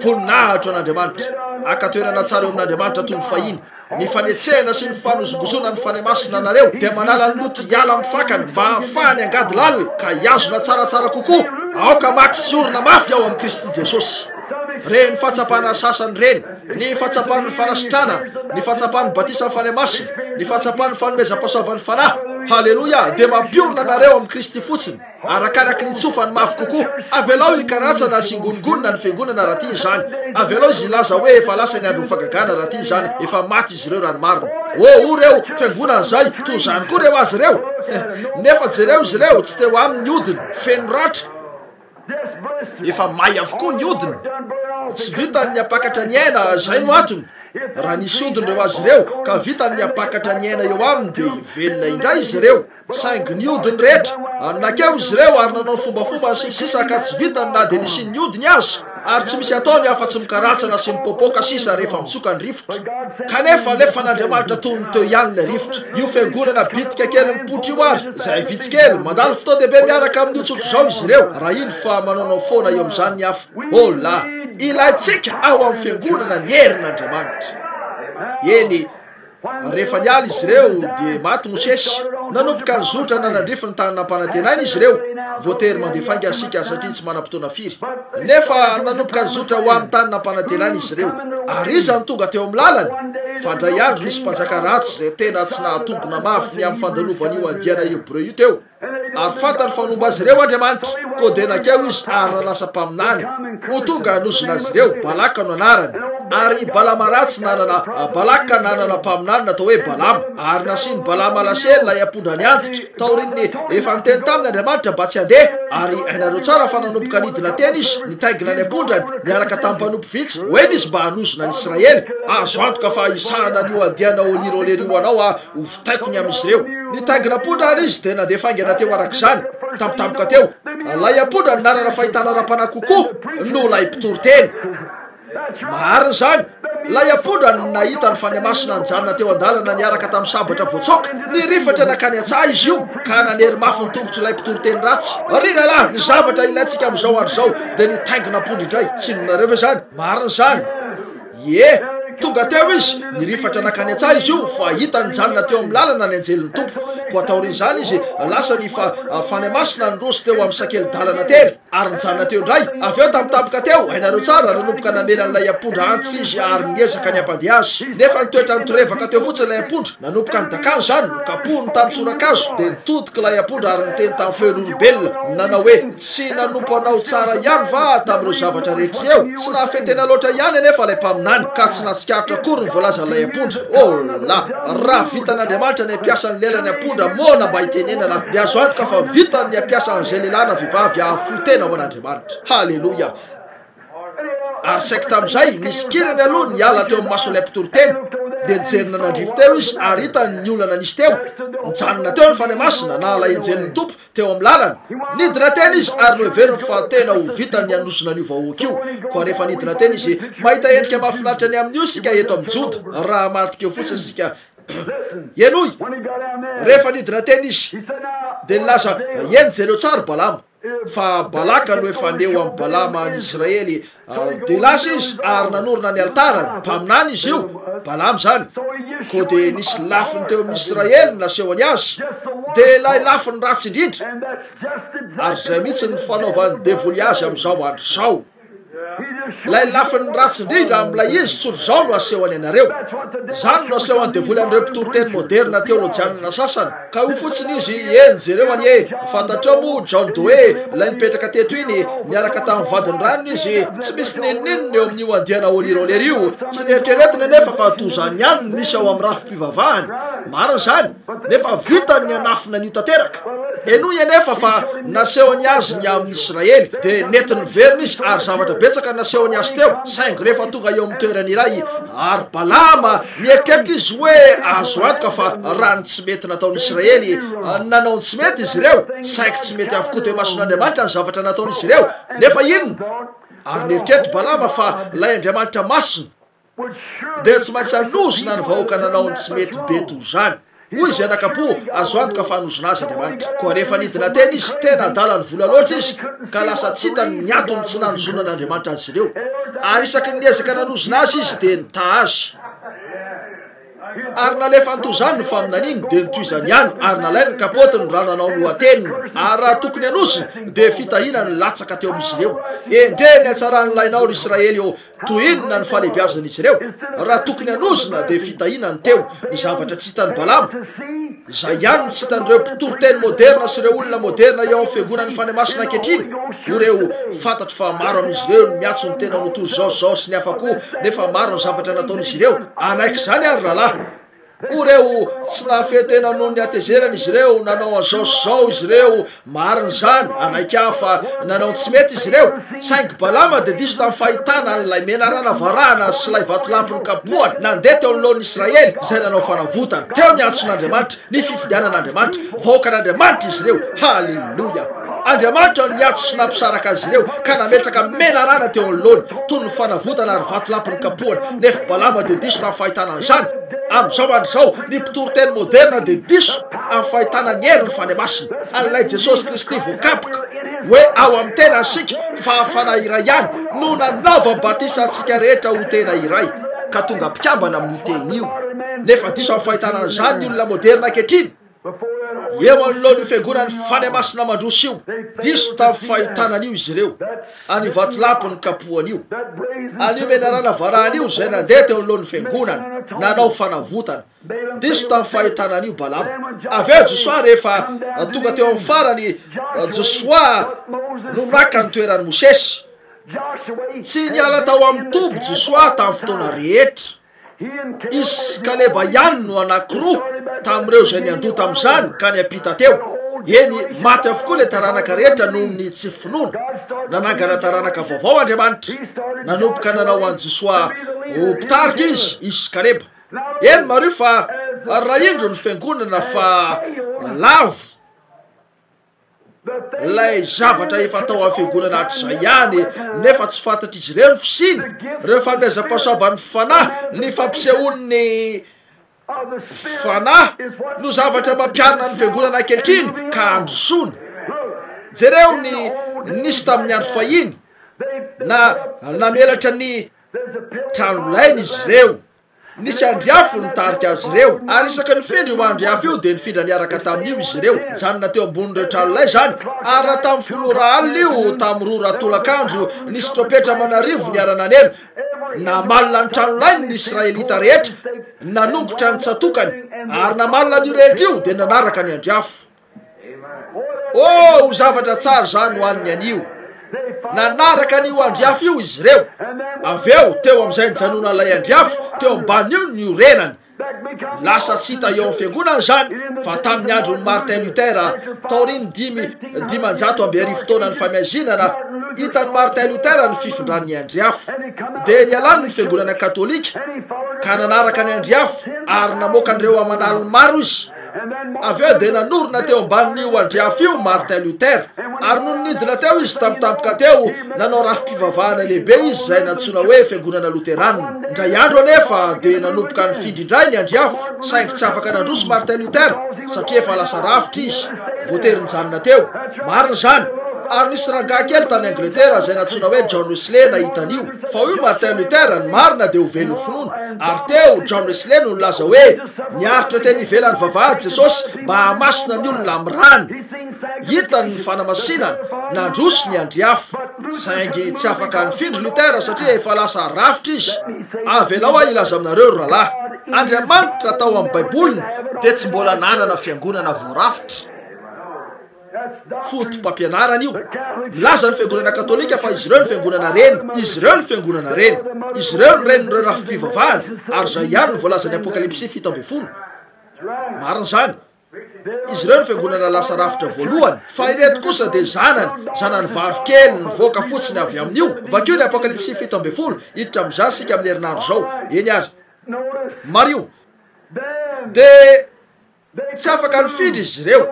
Voninahitra ho an'Andriamanitra! Haka toerana tsara eo amin'Andriamanitra toy ny fahiny. Ny fanetsehana sy ny fanozongozonana ny Fanahy Masina anareo dia manala ny loto hiala amin'ny fakany mba hahafahany angady lalina ka hihazona tsaratsara kokoa. Aoka hamaky sy hiorina mafy ao amin'i Kristy Jesosy. Ireny fahatsapana sasany ireny, ny fahatsapan'ny fanasitranana, ny fahatsapan'ny batisan'ny Fanahy Masina, ny fahatsapan'ny fanomezam-pahasoavan'ny Fanahy, haleloia, dia mampiorina anareo amin'i Kristy fotsiny. Arakaraky ny tsofany mafy kokoa. Avelao hikaratsana sy hingonongonona ny fiangonana raha tia izany. Avelao izy hilaza hoe efa lasa ny andron'ny fagagana raha tia izany. Efa maty izy ireo raha ny marina. Oh, oh reo fiangonana izay, toy izany koa reo azy ireo. Nefa jereo izy ireo, tsy teo aminy ny hodiny, feno ratra. Efa may avokoa ny hodiny. Tsy vitany ny hampakatra ny aina, izay no antony. Raha nisy hodiny ireo azy ireo, ka vitany ny hampakatra ny aina eo aminy, dia hivelona indray izy ireo. Saingy niody ny rehetra, ary nankeo izy ireo ary nanao ny fombafombany sy ny sisa ka tsy vitany na dia nisian'ny hodiny aza, ary tsy misy ataony afa-tsy mikarantsana sy mipoapoaka sisa rehefa mitsoka ny rivotra. Kanefa alefan'Andriamanitra toy ny teo ihany ilay rivotra. Io fiangonana bitika kely mipoitra io ary, izay vitsy kely, mandalo fotoan-dehibe miaraka amin'io tsotr'izao izy ireo, raha indro fa manaonao foana eo amin'izany ny hafa. Hola! Ilaintsika ao amin'ny fiangonana ny herin'Andriamanitra. Eny. Rehefa niala izy ireo, dia maty Mosesy. Nanomboka nizotra nanandrify ny tany nampanantenaina izy ireo. Voatery mandeha faingana isika satria tsy manam-potoana firy. Nefa nanomboka nizotra ho amin'ny tany nampanantenaina izy ireo. Ary iza no tonga teo amin'ny lalany? Fa indray andro nisy mpanjaka ratsy izay tena tsy nahatombina mafy ny amin'ny fandalovan'io andiana Hebreo io teo. Ary fantany fa nomba azy ireo Andriamanitra, koa dia nankeo izy ary nanasa mpaminany ho tonga hanozona azy ireo, Balaka no anarany. Ary Balama ratsy nanana, Balaka nanana mpaminany natao hoe Balama. Ary nasian'i Balama lasely ilay ampondrany antitra, taorian'ny efa niteny taminy Andriamanitra mba tsy handeha. Ary hainareo tsara fa nanomboka nidina teny izy, nitaingina ny ampondrany, niaraka tamin'ny mpanompo vitsy, ho eny izy mba hanozona an'i Israely. Azo antoka fa hisahana an'io andiana Olirolery io anao aho, Ho vitaiko ny amin'izy ireo. Nitaingina ampondra àry izy, dia nandeha faingana teo araka izany. Tampotampoka teo, ilay ampondra no nanana fahitana ara-panahy kokoa noho ilay mpitory teny. Marina izany! Ilay ampondra no nahita ny Fanahy Masina nijanona teo an-dalana niaraka tamin'ny sabatra voatsoaka. Nirifatra nankany an-tsaha izy io, ka nanery mafy ny tongotr'ilay mpitory teny ratsy. Ry rahalahy, ny zavatra ilaintsika amin'izao andro izao dia ny hitaingina ampondra indray. Tsy inonareo ve izany? Marina izany! Ie, tonga teo izy, nirifatra nankany an-tsaha izy io, fa hitany nijanona teo amin'ny lalana ny anjelin'ny Tompo. Koa taorian'izany izy, lasa ny fa, Fanahy Masina niroso teo amin'ny sakeli-dalana tery, ary nijanona teo indray. Avy eo tampotampoka teo, hainareo tsara, nanomboka namela an'ilay ampondra antitra izy ary niezaka ny hampandeha azy. Nefa nitoetra nitorevaka teo fotsiny ilay ampondra. Nanomboka nidakany izany, nokapohiny tamin'ny tsorakazo, dia nitodika ilay ampondra ary niteny tamin'ny feon'olombelona, nanao hoe, Tsy nanompo anao tsara ihany va aho tamin'ireo zavatra rehetra ireo? Tsy nahafehy tena loatra ihany anefa ilay mpaminany, ka tsy nahatsikaritra akory ny voalazan'ilay ampondra. Oh la! Raha vitan'Andriamanitra ny hampiasa ny lelan'ny ampondra moana mba hitenenana, dia azo antoka fa vitany ny hampiasa an'izay lehilahy na vehivavy hahafoy tena ho an'Andriamanitra. Haleloia! Ary saiky tamin'izay, nisy kirany aloha niala teo amin'ny mason'ilay mpitory teny. Dia nijery nanandrify teo izy, ary hitany ny olana nisy teo. Nijanona teo ny Fanahy Masina, na ilay anjelin'ny Tompo, teo amin'ny lalana. Nidina teny izy, ary noheveriny fa tena ho vitany ny hanosona an'io vahoaka io. Koa rehefa nidina teny izy, mahita endrika mahafinaritra ny amin'io isika eto amin'i Joda, raha hamadika eo fotsiny isika. Henoy! Rehefa nidina teny izy, dia nilaza, Eny, jereo tsara, Balama. Fa Balaka no efa neo amin'i Balama any Israely, dia lasa izy ary nanorina ny alitarany, mpaminany izy io, Balama izany, koa dia nisy lafiny teo amin'i Israely nasehony azy, dia ilay lafiny ratsy indrindra, ary izay mihitsy no fanaovan'ny devoly azy amin'izao andro izao. Ilay lafiny ratsy indrindra amin'ilay izy tsotr'izao no asehony anareo. Izany no asehon'ny devoly an'ireo mpitoriteny moderina teolojianina sasany. Ka hoy fotsiny izy, Eny, jereo anie, fantatrao moa John Doe, ilay nipetraka teto iny, niaraka tamin'ny vadiny ranony izy, tsy misy n'inon'inona eo amin'io andiana Holy Roller io. Tsy neritreretiny anefa fa toa izany ihany no misy ao amin'ny rafi-pivavahany. Marina izany, nefa vitany ny hanafina an'io tanteraka. Henoy anefa fa nasehony azy ny amin'ny Israely, dia nety niverina izy ary zavatra betsaka nasehony azy teo, saingy rehefa tonga eo amin'ny toerana iray, ary Balama, nieritreritra izy hoe azo antoka fa raha ny tsy mety nataon'ny Israely, nanao ny tsy mety izy ireo, saingy tsy mety avokoa teo imason'Andriamanitra ny zavatra nataon'izy ireo, nefa inona? Ary nieritreritra Balama fa ilay Andriamanitra masina, dia tsy maintsy hanozona ny vahoaka nanao ny tsy mety be toy izany. Hoy izy anakapo, azo antoka fa hanozona azy Andriamanitra. Koa rehefa nidina teny izy, tena adalan'ny vola loatra izy, ka lasa tsy hitany ny antony tsy nanozonan'Andriamanitra azy ireo. Ary isaky ny niezaka nanozona azy izy, dia nitaha azy. Ary nalefany toy izany ny faminaniany, dia notohizany ihany, ary nalainy ny kapaotiny raha nanao ny lohateniny. Ary raha tokony hanozona, dia fitahiana no latsaka teo amin'izy ireo. Endrey ny hatsaran'ny lainao, ry Israely ô! Toy inona ny fahalehibiazan'izy ireo! Raha tokony hanozona, dia fitahiana ny teo. Ny zavatra tsy hitan'i Balama, izay ihany no tsy hitan'ireo mpitoriteny moderina sy ireo olona moderina eo amin'ny Fiangonan'ny Fanahy Masina ankehitriny. Ho ireo, fantatro fa maro amin'izy ireo no miantso ny tenany ho toy izao sy izao sy ny hafa koa, nefa maro ny zavatra nataon'izy ireo. Hanaiky izany ary, rahalahy. Koa ireo tsy nahafehy tena noho ny hatezerana izy ireo, nanao an'izao sy izao izy ireo, marina izany, hanaiky aho fa nanao ny tsy mety izy ireo, saingy Balama dia diso tamin'ny fahitana an'ilay menarana varahana sy ilay vatolampy nokapohana nandeha teo anoloan'ny Israely izay nanao fanavotana. Teo ny antson'Andriamanitra, ny fifidianan'Andriamanitra, vahoakan'Andriamanitra izy ireo. Haleloia! Andriamanitra no niantso sy nampisaraka azy ireo ka nametraka menarana teo anoloany, toy ny fanavotana ary vatolampy nokapohana, nefa Balama dia diso tamin'ny fahitana an'izany. Amin'izao andro izao, ny mpitoriteny moderina dia diso amin'ny fahitana ny herin'ny Fanahy Masina, an'ilay Jesosy Kristy voakapoka, hoe ao amin'ny tena isika, fa Fanahy iray ihany no nanaovany batisa antsika rehetra ho tena iray, ka tonga mpikambana amin'io Teny io. Nefa diso amin'ny fahitana an'izany ny olona moderina ankehitriny. Eo anoloan'io Fiangonan'ny Fanahy Masina mandroso io, diso tamin'ny fahitana an'io izy ireo, an'io vatolampy nokapohana io, an'io menarana varahana io izay nandeha teo anoloan'ny Fiangonana, nanao fanavotana. Diso tamin'ny fahitana an'io Balama. Avy eo Josoa rehefa tonga teo amin'ny farany, Josoa no naka ny toeran'i Mosesy. Tsy niala tao amin'ny toby Josoa tamin'ny fotoana rehetra. Izy sy Kaleba ihany no anankiroa tamin'ireo izay niandoha tamin'izany ka niampita teo. Eny, maty avokoa ilay taranaka rehetra noho ny tsy finoana. Nanangana taranaka vaovao Andriamanitra. Nanomboka nanao an'i Josoa ho mpitarika izy, izy sy Kaleba. Eny, mariho fa raha indro ny fiangonana fa lavo. Ilay zavatra efa tao amin'ny fiangonana hatrizay ihany, nefa tsy fantatr'izy ireo ny fisiany, ireo fanomezam-pahasoavan'ny Fanahy, ny fampisehoan'ny Fanahy no zavatra mampiarina ny fiangonana ankehitriny ka handrosoana. Jereo ny nisy tamin'ny andro fahiny, na namelatra ny tranolainy izy ireo. Nisy andriafo nitarika azy ireo, ary isaky ny nifindra io andriafo io dia nifindra niaraka tamin'io izy ireo. Nijanona teo ambonin'ireo tranolay izany, ary raha tamin'ny 10 ora alina io, tamin'ny 2 ora tolakandro, nisy trompetra aman'arivo niara-naneno. Namalona ny tranolainy ny Israelita rehetra, nanongotra ny tsatokany, ary namalona an'io rehetra io dia nanaraka ny andriafo. Oh, ho zavatra tsara izany ho an'ny anio. Nanaraka an'io andriafo io izy ireo. Avy eo, teo amin'izay nijanonan'ilay andriafo, teo ambanin'io no niorenany. Lasa tsy hita eo amin'ny fiangonana izany, fa tamin'ny andron'i Martin Luther, taorian'ny dimy, 1500 taonan'ny fahamaizinana, hitan'i Martin Luther ny fifindran'ny andriafo. Dia nialany ny fiangonana katolika, ka nanaraka ny andriafo, ary namoaka an'ireo aman'aliny maro izy. Avy eo dia nanorina teo ambanin'io andriafo io Martin Luther, ary nony nidina teo izy tampotampoka teo, nanao rafi-pivavahana lehibe izy izay nantsoina hoe Fiangonana Loterana. Indray andro anefa dia nanomboka nifindra indray ny andriafo, saingy tsy afaka nandroso Martin Luther satria efa lasa rafitra izy, voatery nijanona teo. Marina izany. Ary nisy rangahy kely tany Angletera izay nantsoina hoe John Wesley nahita an'io. Fa hoy Martin Luther, ny marina dia ho velon'ny finoana. Ary teo John Wesley no nilaza hoe, Niaritra teny ivelan'ny vavahady Jesosy mba hahamasina ny olona amin'ny rany. Hitany ny fanamasinana, nandroso ny andriafo. Saingy tsy afaka nifindra Luther satria efa lasa rafitra izy. Avelao aho hilaza aminareo ry rahalahy, Andriamanitra tao amin'ny Baiboliny dia tsy mbola nanana fiangonana voarafitra. Foto-pampianarana io. Milaza ny fiangonana katolika fa izy ireo ny fiangonana reny. Izy ireo ny fiangonana reny. Izy ireo ny renin'ireo rafi-pivavahana, ary izay ihany no voalazan'ny Apokalypsy 17. Marina izany. Izy ireo ny fiangonana lasa rafitra voalohany, fa ireto kosa dia zanany, zanany vavy kely nivoaka fotsiny avy amin'io. Vakio ny Apokalypsy 17, hiditra amin'izany isika amin'ny herinandro izao. Eny ary. Mariho. Dia. Tsy afaka nifindra izy ireo,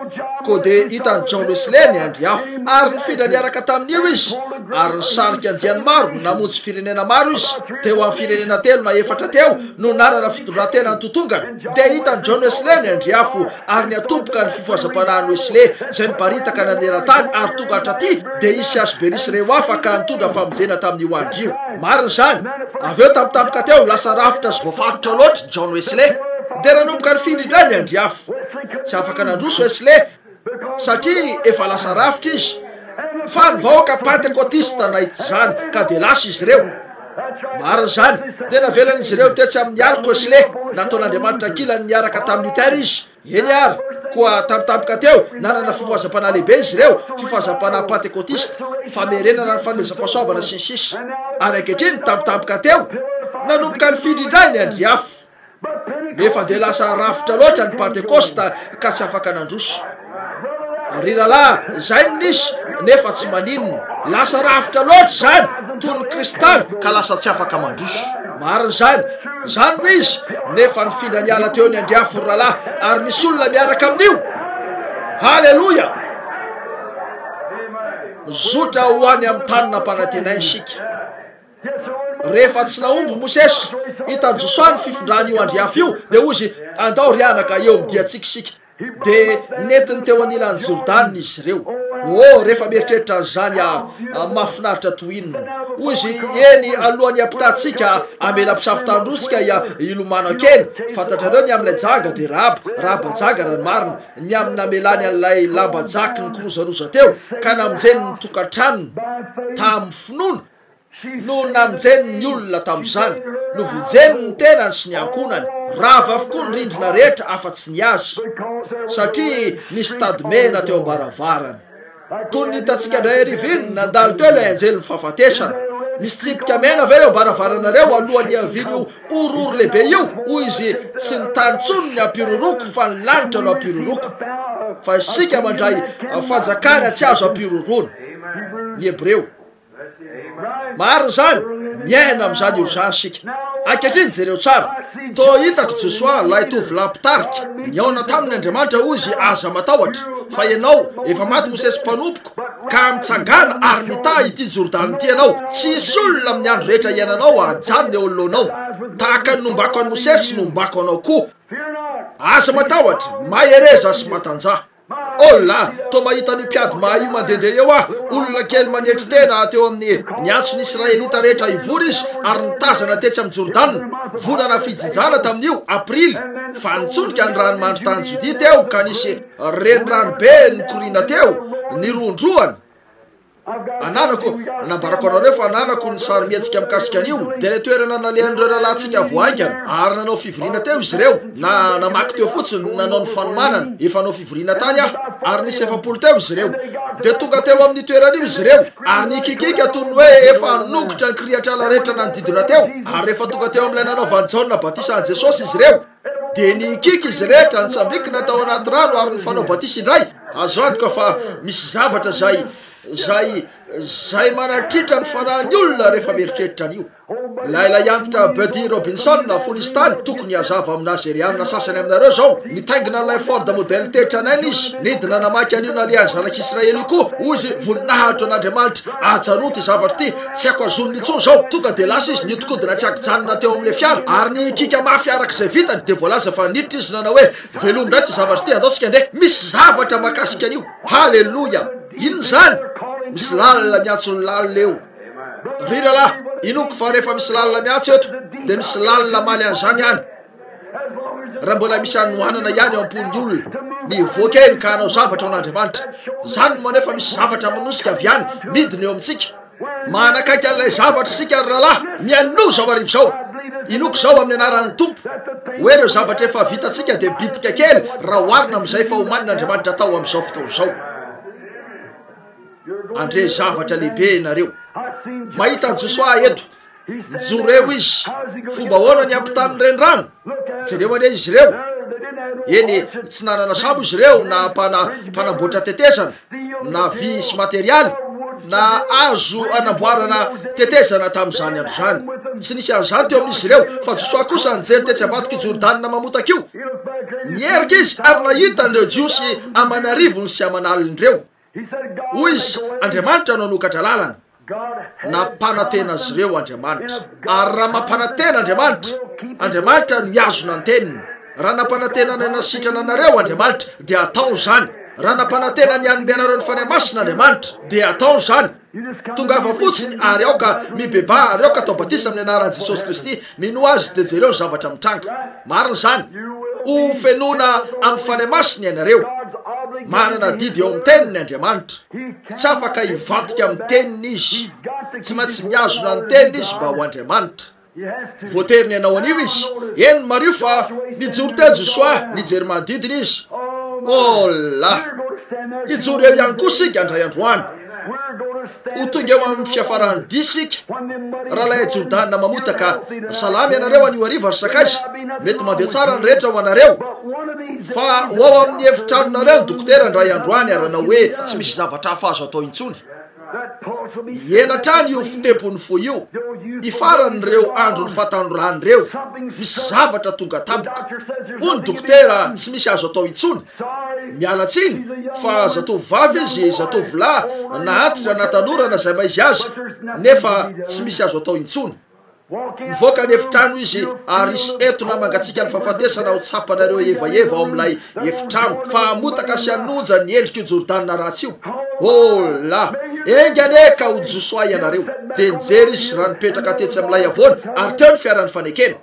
koa dia hitan'i John Wesley ny andry afo, ary nifindra niaraka tamin'io izy, ary nisarika andiany maro, namonjy firenena maro izy. Teo amin'ny firenena telo na efatra teo no nanana fitondrantena nitotongana. Dia hitan'i John Wesley ny andry afo, ary niatomboka ny fifohazam-panahin'i Wesley, izay niparitaka naneran-tany ary tonga hatraty, dia i sy Asbury sy ireo hafa ka nitondra famonjena tamin'io andro io. Marina izany. Avy eo tampotampoka teo, lasa rafitra sy voafaritra loatra John Wesley. Dia nanomboka nifindra indray ny andriafo. Tsy afaka nandroso Wesley satria efa lasa rafitra izy. Fa ny vahoaka Pantekotista nahita izany ka dia lasa izy ireo. Marina izany. Dia navelan'izy ireo tetsy amin'ny aloka Wesley. Nataon'Andriamanitra ankilany niaraka tamin'i Luther izy. Eny ary. Koa tampotampoka teo, nanana fifohazam-panahy lehibe izy ireo, fifohazam-panahy Pantekotista, famerenana ny fanomezam-pahasoavana sy ny sisa. Ary ankehitriny, tampotampoka teo, nanomboka nifindra indray ny andriafo. Nefa dia lasa rafitra loatra ny Pantekosta ka tsy afaka nandroso. Ry rahalahy, izay no nisy, nefa tsy maninona. Lasa rafitra loatra izany, toy ny kristaly, ka lasa tsy afaka mandroso. Marina izany. Izany no izy, nefa nifindra niala teo ny andriafo ry rahalahy, ary misy olona miaraka amin'io. Haleloia! Mizotra ho any amin'ny tany nampanantenaina isika. Rehefa tsy nahomby Mosesy, hitan'i Josoa ny fifindran'io andriafo io, dia hoy izy, Andao ry anaka, eo amin'ny diantsika isika. Dia nentiny teo anilan'i Jordana izy ireo. Oh, rehefa mieritreritra an'izany aho, mahafinaritra toy inona! Hoy izy, Eny, alohan'ny hampitantsika, hamela mpisafo tany roa isika hilomano hankeny. Fantatrareo ny amin'ilay janga, dia Rahaba, Rahaba janga raha ny marina, ny amin'ny namelany an'ilay lamba jaky nikorozaroza teo, ka namonjeny ny tokantranony tamin'ny finoana. no namonjeny ny olona tamin'izany, novonjeny ny tenany sy ny ankohonany, rava avokoa ny rindrina rehetra afa-tsy ny azy, satria nisy tady mena teo am-baravarana. Toy ny hitantsika indray hariva iny, nandalo teo ilay anjelin'ny fahafatesana. Misy tsipika mena ve eo am-baravaranareo alohan'ny hiavian'io horohoro lehibe io? Hoy izy, Tsy ny tany intsony ny hampihorohoroako fa ny lanitra no hampihorohoroako. Fa isika mandray fanjakana tsy azo ampihorohoroana. Ny Hebreo. Marina izany, miaina amin'izany urgence isika. Ankehitriny jereo tsara. Toa hitako Josoa, ilay tovolahy mpitarika. Nihaona taminy Andriamanitra, hoy izy, Aza matahotra, fa ianao, efa maty Mosesy mpanompoko, ka mitsangàna ary mitaha ity Jordana ity ianao. Tsy hisy olona amin'ny andro rehetra iainanao hahajanona eo anoloanao. Tahaka ny nombako an'i Mosesy no hombako anao koa. Aza matahotra, mahereza sy matanjaha. Olona, toa mahita an'io mpiady mahay io mandehandeha eo aho, olona kely manetry tena teo amin'ny niantso ny Israelita rehetra hivory izy ary nitazana tetsy amin'i Jordana. Volana fijinjana tamin'io, Aprily, fa nitsonika ny ranomandry tany Jodia teo ka nisy renirano be nikoriana teo, nirohondrohana. Ananako, nambarako anareo fa ananako ny sarimihetsika mikasika an'io, dia ilay toerana nalehan'ireo rahalahintsika vao haingana, ary nanao fivoriana teo izy ireo, na namaky teo fotsiny, nanao ny fanomanana, efa hanao fivoriana tany aho, ary nisy 40 teo izy ireo. Dia tonga teo amin'io toerana io izy ireo, ary nikikiaka toy ny hoe efa nongotra ny kirihatr'ala rehetra nanodidina teo, ary rehefa tonga teo amin'ilay nanaovan'i Jaona batisa an'i Jesosy izy ireo, dia nikiky izy rehetra, nitsambikina tao anaty rano ary nifanao batisa indray. Azo antoka fa misy zavatra izay, izay, izay manatritra ny fanahin'ny olona rehefa mieritreritra an'io. Ilay lahiantitra Buddy Robinson, fony izy tany, tokony hazava aminà Zeriana sasany aminareo izao, nitaingina an'ilay Ford Model T tranainy izy, nidina namaky an'io nalehan'ny zanak'Israely io koa, hoy izy, Voninahitro an'Andriamanitra, ajanony ity zavatra ity, Tsy haiko hazonina intsony izao. Tonga dia lasa izy, nihodinkodina tsy an-kijanona teo amin'ilay fiara, ary nihikiaka mafy araka izay vitany. Dia voalaza fa niditra izy nanao hoe, Velomy indray ity zavatra ity, andao isika handeha. Misy zavatra mahakasika an'io. Haleloia! Inona izany? Misy lalina miantso ny lalina eo. Ry rahalahy, inoako fa rehefa misy lalina miantso eto, dia misy lalina hamaly an'izany any. Raha mbola misy hanoanana ihany ao am-pon'ny olona, ny hivoaka eny ka hanao zavatra ho an'Andriamanitra. Izany no maneho fa misy zavatra manosika avy any, midina eo amintsika. Manakaiky an'ilay zavatra isika, ry rahalahy. Mihainoa izao hariva izao. Inoako izao amin'ny anaran'ny Tompo, hoe ireo zavatra efa vitantsika dia bitika kely raha oharina amin'izay efa omanin'Andriamanitra atao amin'izao fotoana izao. Handre zavatra lehibe ianareo. Mahita an'i Josoa aho eto. Mijoro eo izy. Fomba ahoana ny hampitany ny renirano? Jereo anie izy ireo. Eny, tsy nanana sambo izy ireo na mpana, mpanamboatra tetezana, na vy sy materialy, na azo anamboarana tetezana tamin'izany andro izany. Tsy nisy an'izany teo amin'izy ireo, fa Josoa kosa nijery tetsy ambadik'io Jordana mamotaka io. Niherika izy ary nahita an'ireo Jiosy aman'arivony sy aman'aliny ireo. Hoy izy, Andriamanitra no hanokatra lalana. Nampanantena azy ireo Andriamanitra. Ary raha mampanantena Andriamanitra, Andriamanitra no hihazona ny teniny. Raha nampanantena ny hanasitrana anareo Andriamanitra, dia hataony izany. Raha nampanantena ny hanome anareo ny Fanahy Masina Andriamanitra, dia hataony izany. Tongava fotsiny ary aoka mibebaha ary aoka atao batisa amin'ny anaran'i Jesosy Kristy. Minoa Azy dia jereo ny zavatra mitranga. Marina izany. Ho fenoina amin'ny Fanahy Masina ianareo. Manana adidy eo amin'ny Teniny Andriamanitra. Tsy afaka hivadika amin'ny Teniny Izy. Tsy maintsy mihazona ny Teniny Izy mba ho Andriamanitra. Voatery ny hanao an'io Izy. Eny, mariho fa nijoro teo Josoa, nijery manodidina izy. Oh la! Hijoro eo ihany koa isika indray andro any. Ho tonga eo amin'ny fiafaran'ny dia isika. Rahalahy Jordana mamotaka, Salama ianareo anio hariva, ry sakaiza. Mety mandeha tsara ny rehetra ho anareo. Fa ho ao amin'ny efitranonareo ny dokotera indray andro any ary hanao hoe tsy misy zavatra hafa azo atao intsony. Hihena hatrany io fitempon'ny fo io. Hifarana ireo andron'ny fahatanorana ireo. Misy zavatra tonga tampoka. Hoy ny dokotera, tsy misy azo atao intsony. Miala tsiny fa zatovovavy izy, zatovolahy, na antitra na tanora na izay maha-izy azy, nefa tsy misy azo atao intsony. Mivoaka ny efitrano izy ary hisy entona mangatsiaka ny fahafatesana ho tsapanareo hevaheva ao amin'ilay efitrano, fa hamotaka sy hanonja ny endrik'io Jordana ratsy io. Oh la! Enga anie ka ho Josoa ianareo! Dia nijery izy raha nipetraka tetsy amin'ilay havoana, ary teo ny fiaran'ny fanekena.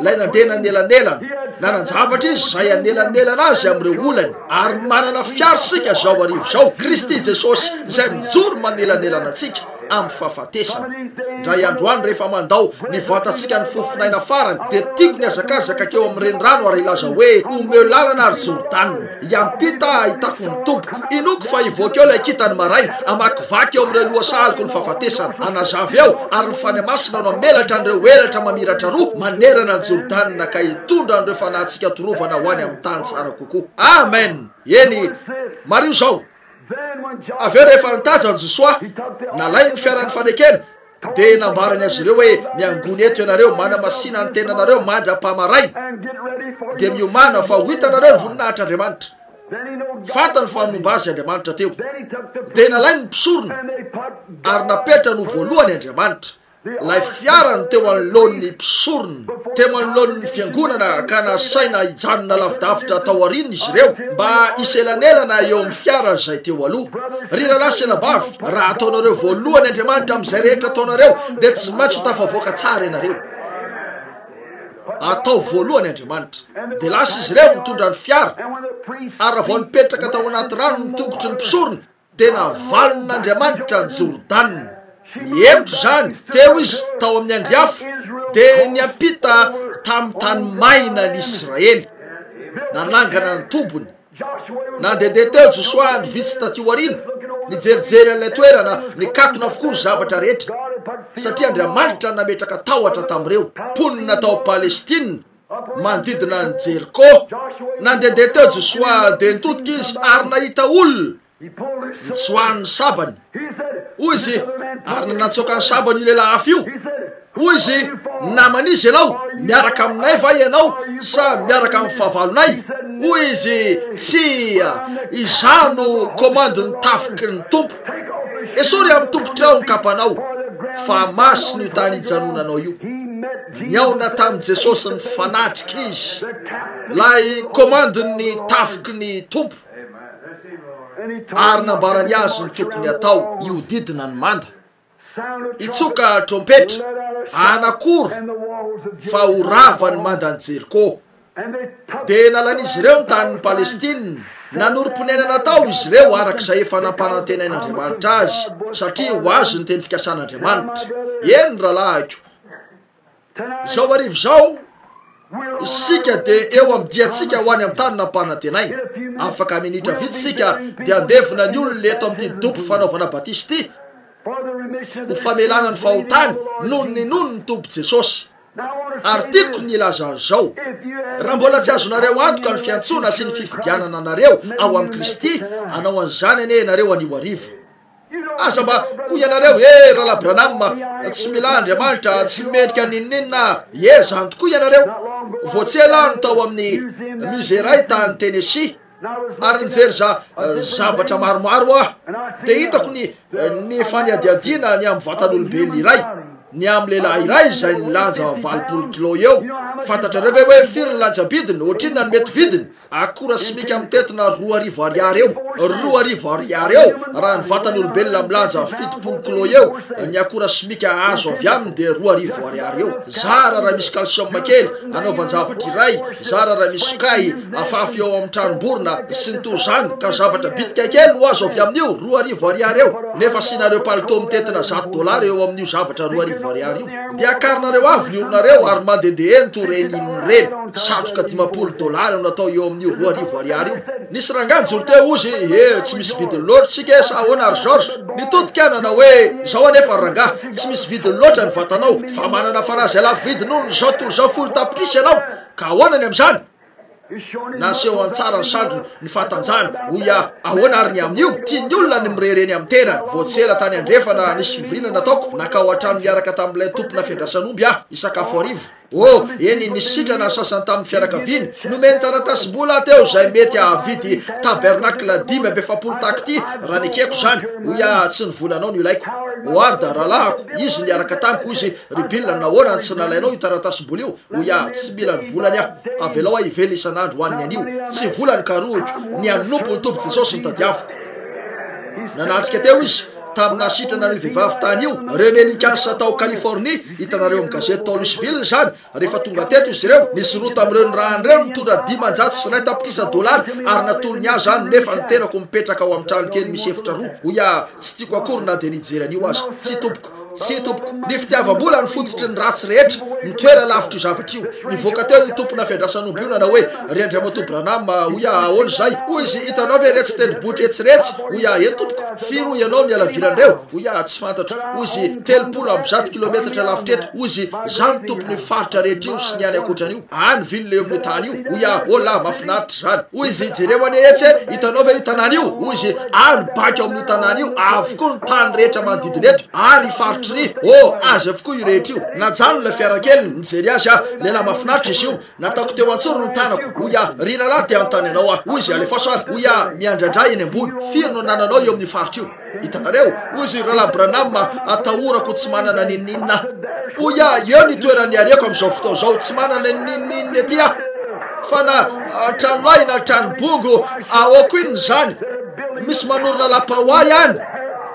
Ilay nandeha nanelanelana. Nanan-javatra izy izay hanelanelana azy amin'ireo olany. Ary manana fiaro isika izao hariva izao, Kristy Jesosy, izay mijoro manelanelana antsika amin'ny fahafatesana. Indray andro any rehefa mandao ny vatantsika ny fofon'aina farany, dia tiako ny hazakazaka hankeo amin'ny renirano ary hilaza hoe, Omeo lalana ry Jordana. Hiampita aho hahitako ny Tompoko. Inoako fa hivoaka eo ilay kintan'ny maraina, hamakivaky eo amin'ireo lohasahaliko ny fahafatesana. Hanazava eo, ary ny Fanahy Masina no hamelatra an'ireo elatra mamiratra roa manerana an'i Jordana ka hitondra an'ireo fanahintsika torovana ho any amin'ny tany tsara kokoa. Amen! Eny, mariho izao. Avy eo rehefa nitazan'i Josoa, nalainy ny fiaran'ny fanekena, Dia nambarany azy ireo hoe, Miangona eto ianareo, manamasina ny tenanareo mandra-pahamaraina. Dia miomàna, fa ho hitanareo ny voninahitr'Andriamanitra. Fantany fa nomba azy Andriamanitra teo. Dia nalainy ny mpisorona, ary napetrany ho voalohany Andriamanitra. Ilay fiara no teo anoloan'ny mpisorona, teo anoloan'ny fiangonana, ka nasaina hijanona lavidavitra tao aoriana izy ireo, mba hiselanelana eo amin'ny fiara izay teo aloha. Ry rahalahy sy anabavy, Raha ataonareo voalohany Andriamanitra amin'izay rehetra ataonareo, dia tsy maintsy ho tafavoaka tsara ianareo. Ataovy voalohany Andriamanitra. Dia lasa izy ireo nitondra ny fiara, ary raha vao nipetraka tao anaty rano ny tongotry ny mpisorona, dia navalin'Andriamanitra ny Jordana. Nihemotra izany, teo izy, tao amin'ny andry afo, dia niampita tamin'ny tany maina ny Israely, nanangana ny tobiny. Nandehandeha teo Josoa andro vitsy taty aoriana, nijerijery an'ilay toerana, nikatona avokoa ny zavatra rehetra, satria Andriamanitra nametraka tahotra tamin'ireo mponina tao Palestina manodidina an'i Jeriko. Nandehandeha teo Josoa, dia nitodika izy ary nahita olona Nitsoahany ny sabany. Hoy izy, ary nanatsoaka ny sabany io lehilahy hafa io. Hoy izy, Naman'iza ianao? Miaraka aminay va ianao sa miaraka amin'ny fahavalonay? Hoy izy, Tsia, izaho no komandin'ny tafiky ny Tompo. Esory amin'ny tongotrao ny kapanao, fa masina io tany ijanonanao io. Nihaona tamin'i Jesosy nifanatrika izy, ilay komandin'ny tafiky ny Tompo. Ary nambarany azy ny tokony hatao, hihodidina ny manda, hitsoka trompetra, hanakoro fa ho rava ny mandan'i Jeriko. Dia nalain'izy ireo ny tanin'i Palestina. Nanorim-ponenana tao izy ireo araka izay efa nampanantenain'Andriamanitra azy, satria ho azy ny teny fikasan'Andriamanitra. Eny, rahalahiko, izao hariva izao, isika dia eo amin'ny diantsika ho any amin'ny tany nampanantenaina. Afaka minitra vitsy isika dia handevona ny olona eto amin'ity dobo fanaovana batisa ity, ho famelana ny fahotany noho ny ninoany ny Tompo Jesosy. Ary tiako ny hilaza an'izao, raha mbola tsy azonareo antoka ny fiantsoana sy ny fifidianana anareo ao amin'i Kristy, hanao an'izany anie ianareo anio hariva. Aza mba hoy ianareo, He, Rahalahy Branham, tsy mila Andriamanitra, tsy mendrika n'inon'inona aho. Ie, izany tokoa ianareo. Vao tsy ela aho no tao amin'ny musée iray tany Tennessee. Ary nijery za, zavatra maromaro aho, dia hitako ny, ny fanadihadiana ny amin'ny vatan'olombelona iray, ny amin'ny lehilahy iray izay nilanja 80 kilao eo. Fantatrareo ve hoe firy ny lanjam-bidiny, ohatrinona ny mety vidiny? Akora simika mitentina 2000 ariary eo, 2000 ariary eo, raha ny vatan'olombelona milanja 70 kilao eo, ny akora simika azo avy aminy dia 2000 ariary eo. Zara raha misy calcium kely anaovan-javatra iray, zara raha misy sokay afafy eo amin'ny tranom-borona sy ny toa izany, ka zavatra bitika kely no azo avy amin'io, 2000 ariary eo, nefa asianareo palitao mitentina 100 dolara eo amin'io zavatra 2000 ariary io. Dia akarinareo avy ny oronareo ary mandehandeha eny toa ireny inona ireny, satroka 50 dolara no natao eo amin'io 2000 ariary io. Nisy rangahy nijoro teo hozy, he, tsy misy vidiny loatra isika e, sa ahoana ry George? Nitodika aho nanao hoe, izao anefa ry rangahy, tsy misy vidiny loatra ny vatanao, fa manana fanahy izay lafo vidy noho ny izao tontolo izao folo tapitrisa ianao, ka ahoana ny amin'izany? Naseho an-tsara ny sandriny, ny fahatanjahany, hoy aho, ahoana ary ny amin'io? Tian'ny olona ny mirehareny amin'ny tenany. Vao tsy ela tany andrefana, nisy fivoriana nataoko, nankao an-trano niaraka tamin'ilay tompona fiandrasan'omby aho, hisakafo hariva. Oh, eny, nisitrana ny sasany tamin'ny fianakaviany. Nomeny taratasim-bola aho teo izay mety hahavidy tabernakla 45 tahaka ity, raha nekeko izany. Hoy aho, Tsy ny volanao no ilaiko. Howard, rahalahiko, izy niaraka tamiko, hoy izy, Ry Bill, nahoana no tsy nalainao io taratasim-bola io? Hoy aho, Tsy mila ny volany aho. Avelao aho hivela isan'andro ho an'ny anio. Tsy vola no karohiko, ny hanompo ny Tompo Jesosy no tadiaviko. Nanatrika teo izy, tamin'ny nahasitrana an'io vehivavy tany io, Remenicans tao Californie, hitanareo amin'ny gazety tao Louisville izany, rehefa tonga teto izy ireo, nisy roa tamin'ireo nirahany ireo nitondra 501 tapitrisa dolara ary natolony ahy izany nefa ny tenako mipetraka ao amin'ny trano kely misy efitra roa, hoy aho, tsy tiako akory na dia ny hijery an'io aza. Tsia tompoko. Tsia tompoko. Ny fitiavam-bola no fototry ny ratsy rehetra. Mitoera lavitra io zavatra io. Nivoaka teo io tompona fiandrasan'omby io nanao hoe, Ry Andriamatoa Branham, hoy aho, ahoana izay? Hoy izy, Hitanao ve iretsy tendrombohitra etsy iretsy? Hoy aho, Eny tompoko. Firy hoy ianao ny halaviran'ireo? Hoy aho, Tsy fantatro. Hoy izy, 130 kilometatra lavitra eto. Hoy izy, Izaho no tompon'io faritra rehetra io sy ny any ankoatran'io. Any ville eo amin'io tany io. Hoy aho, Oh lah, mahafinaritra izany. Hoy izy, Jereo anie etsy e, hitanao ve io tanàna io? Hoy izy, Any banky ao amin'io tanàna io avokoa ny tany rehetra manodidina eto, ary io faritra ry, oh, azy avokoa io rehetra io. Najanony ilay fiara keliny, nijery azy aho. Lehilahy mahafinaritra izy io. Nataoko teo an-tsorony ny tanako. Hoy aho, Ry rahalahy, te hanontany anao aho. Hoy izy, Alefaso ary. Hoy aho, Miandrandra eny ambony. Firy no anananao eo amin'io faritra io? Hitanareo? Hoy izy, Rahalahy Branham, atahorako tsy manana n'inon'inona aho. Hoy aho, Eo ny toeran'ny hareko amin'izao fotoana izao. Tsy manana n'inon'inona ety aho. Fa na tranolay na trano bongo, ahoako inona izany? Misy manorina lapa ho ahy any.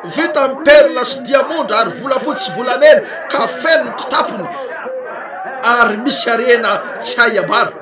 Vita amin'ny perla sy diamondra ary volafotsy sy volamena ka feno ny kitapony ary misy harena tsy hay ambara.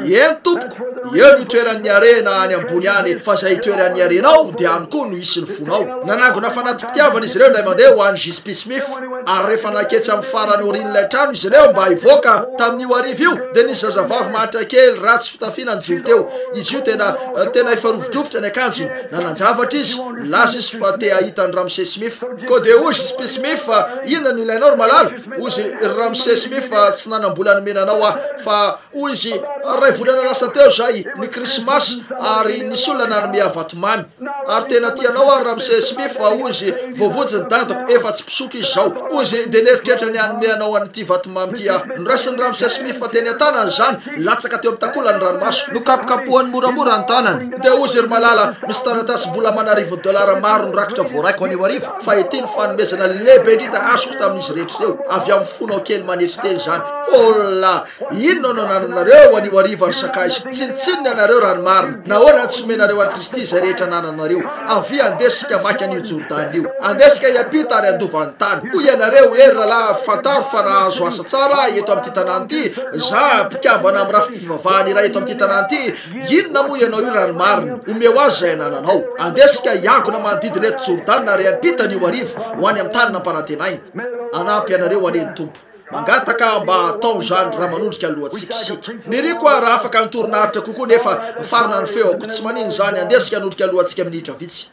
Eny tompoko, eo no itoeran'ny harena any ambony any, fa izay itoeran'ny harena ao dia any koa no hisy ny fonao. Nanangona fanati-pitiavana izy ireo indray mandeha ho an'i JP Smith, ary rehefa nanketsy amin'ny farany aorian'ilay trano izy ireo mba hivoaka tamin'io hariva io, dia nisy zazavavy mahantra kely ratsy fitafiana nijoro teo. Izy io tena, tena efa rovidrovitra ny akanjony. Nanan-javatra izy, nilaza izy fa te hahita an'i Ramsey Smith. Koa dia hoy JP Smith, Inona no ilainao ry malala? Hoy izy, Ry Ramsey Smith, tsy nanam-bola nomena anao aho, fa, hoy izy, iray volana lasa teo izay, ny Krismasy, ary nisy olona nanome ahy vatomamy. Ary tena tia anao aho, ry Ramsey Smith, hoy izy, voavonjy ny dadako, efa tsy mpisotro izy izao. Hoy izy, dia nieritreritra ny hanome anao an'ity vatomamy ity aho. Noraisin'i Ramsey Smith teny an-tanany izany, latsaka teo amin'ny takolany ny ranomaso. Nokapokapohany moramora ny tanany. Dia hoy izy, Ry malala, misy taratasy-bola aman'arivony dolara maro nirakitra voaraiko anio hariva, fa ity no fanomezana lehibe indrindra azoko tamin'izy rehetra ireo, avy amin'ny fonao kely manetry tena izany. Hola! Inona no anananareo anio hariva? hariva, ry sakaiza. Tsinontsinona ianareo raha ny marina. Nahoana no tsy omenareo an'i Kristy izay rehetra anananareo? Avia, andeha isika maka an'io Jordana io. Andeha isika hiampita ary handova ny tany. Hoy ianareo, Ry rahalahy, fantaro fa nahazo asa tsara aho eto amin'ity tanàna ity. Izaho mpikambana amin'ny rafi-pivavahana iray eto amin'ity tanàna ity. Inona moa ianao io raha ny marina? Omeo azy izay anananao. Andeha isika hiangona manodidina eto Jordana ary hiampita an'io hariva ho any amin'ny tany nampanantenaina. Hanampy anareo anie ny Tompo. Mangataka aho mba hatao izany raha manondrika ny lohantsika isika. Niriko aho raha afaka nitory naharitra kokoa nefa farina ny feoko. Tsy maninona izany, andeha isika hanondrika ny lohantsika minitra vitsy.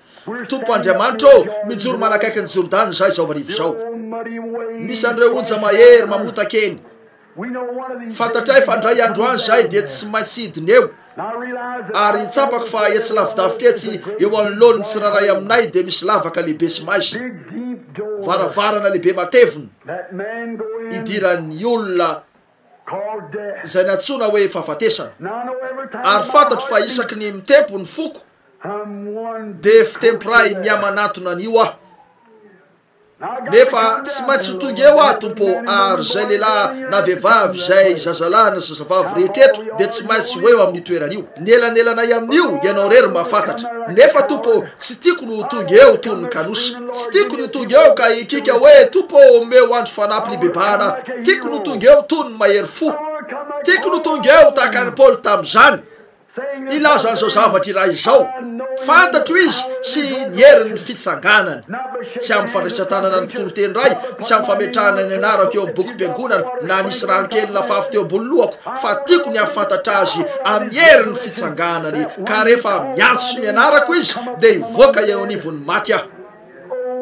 Tompo Andriamanitra ô, mijoro manakaiky ny Jordana izahay izao hariva izao. Misy an'ireo onja mahery mamotaka eny. Fantatray fa indray andro any izahay dia tsy maintsy hidina eo. Ary tsapako fa etsy lavidavitra etsy eo anoloan'ny tsirairay aminay dia misy lavaka lehibe sy maizina, varavarana lehibe matevina idiran'ny olona izay nantsoina hoe fahafatesana. Ary fantatro fa isaky ny mitempo ny foko dia fitempo iray mihamanatona an'io aho. Nefa tsy maintsy ho tonga eo aho, Tompo ô, ary izay lehilahy na vehivavy, izay zazalahy na zazavavy rehetra eto dia tsy maintsy ho eo amin'io toerana io. Ny elanelanay amin'io, Ianao irery no mahafantatra. Nefa, Tompo ô, tsy tiako ny ho tonga eo toy ny kanosa. Tsy tiako ny ho tonga eo ka hikiaka hoe, Tompo ô, omeo andro fanampiny hibebahana aho. Tiako ny ho tonga eo toy ny mahery fo. Tiako ny ho tonga eo tahaka an'i Paoly tamin'izany. Hilaza an'izao zavatra iray izao, Fantatro izy sy ny herin'ny fitsanganany. Tsy amin'ny fandraisan-tanana ny mpitoriteny iray, tsy amin'ny fametrahana ny anarako eo amin'ny bokim-piangonana, na nisy rano kely nafafy teo ambony lohako, fa tiako ny hahafantatra azy amin'ny herin'ny fitsanganany, ka rehefa miantso ny anarako izy, dia hivoaka eo anivon'ny maty aho.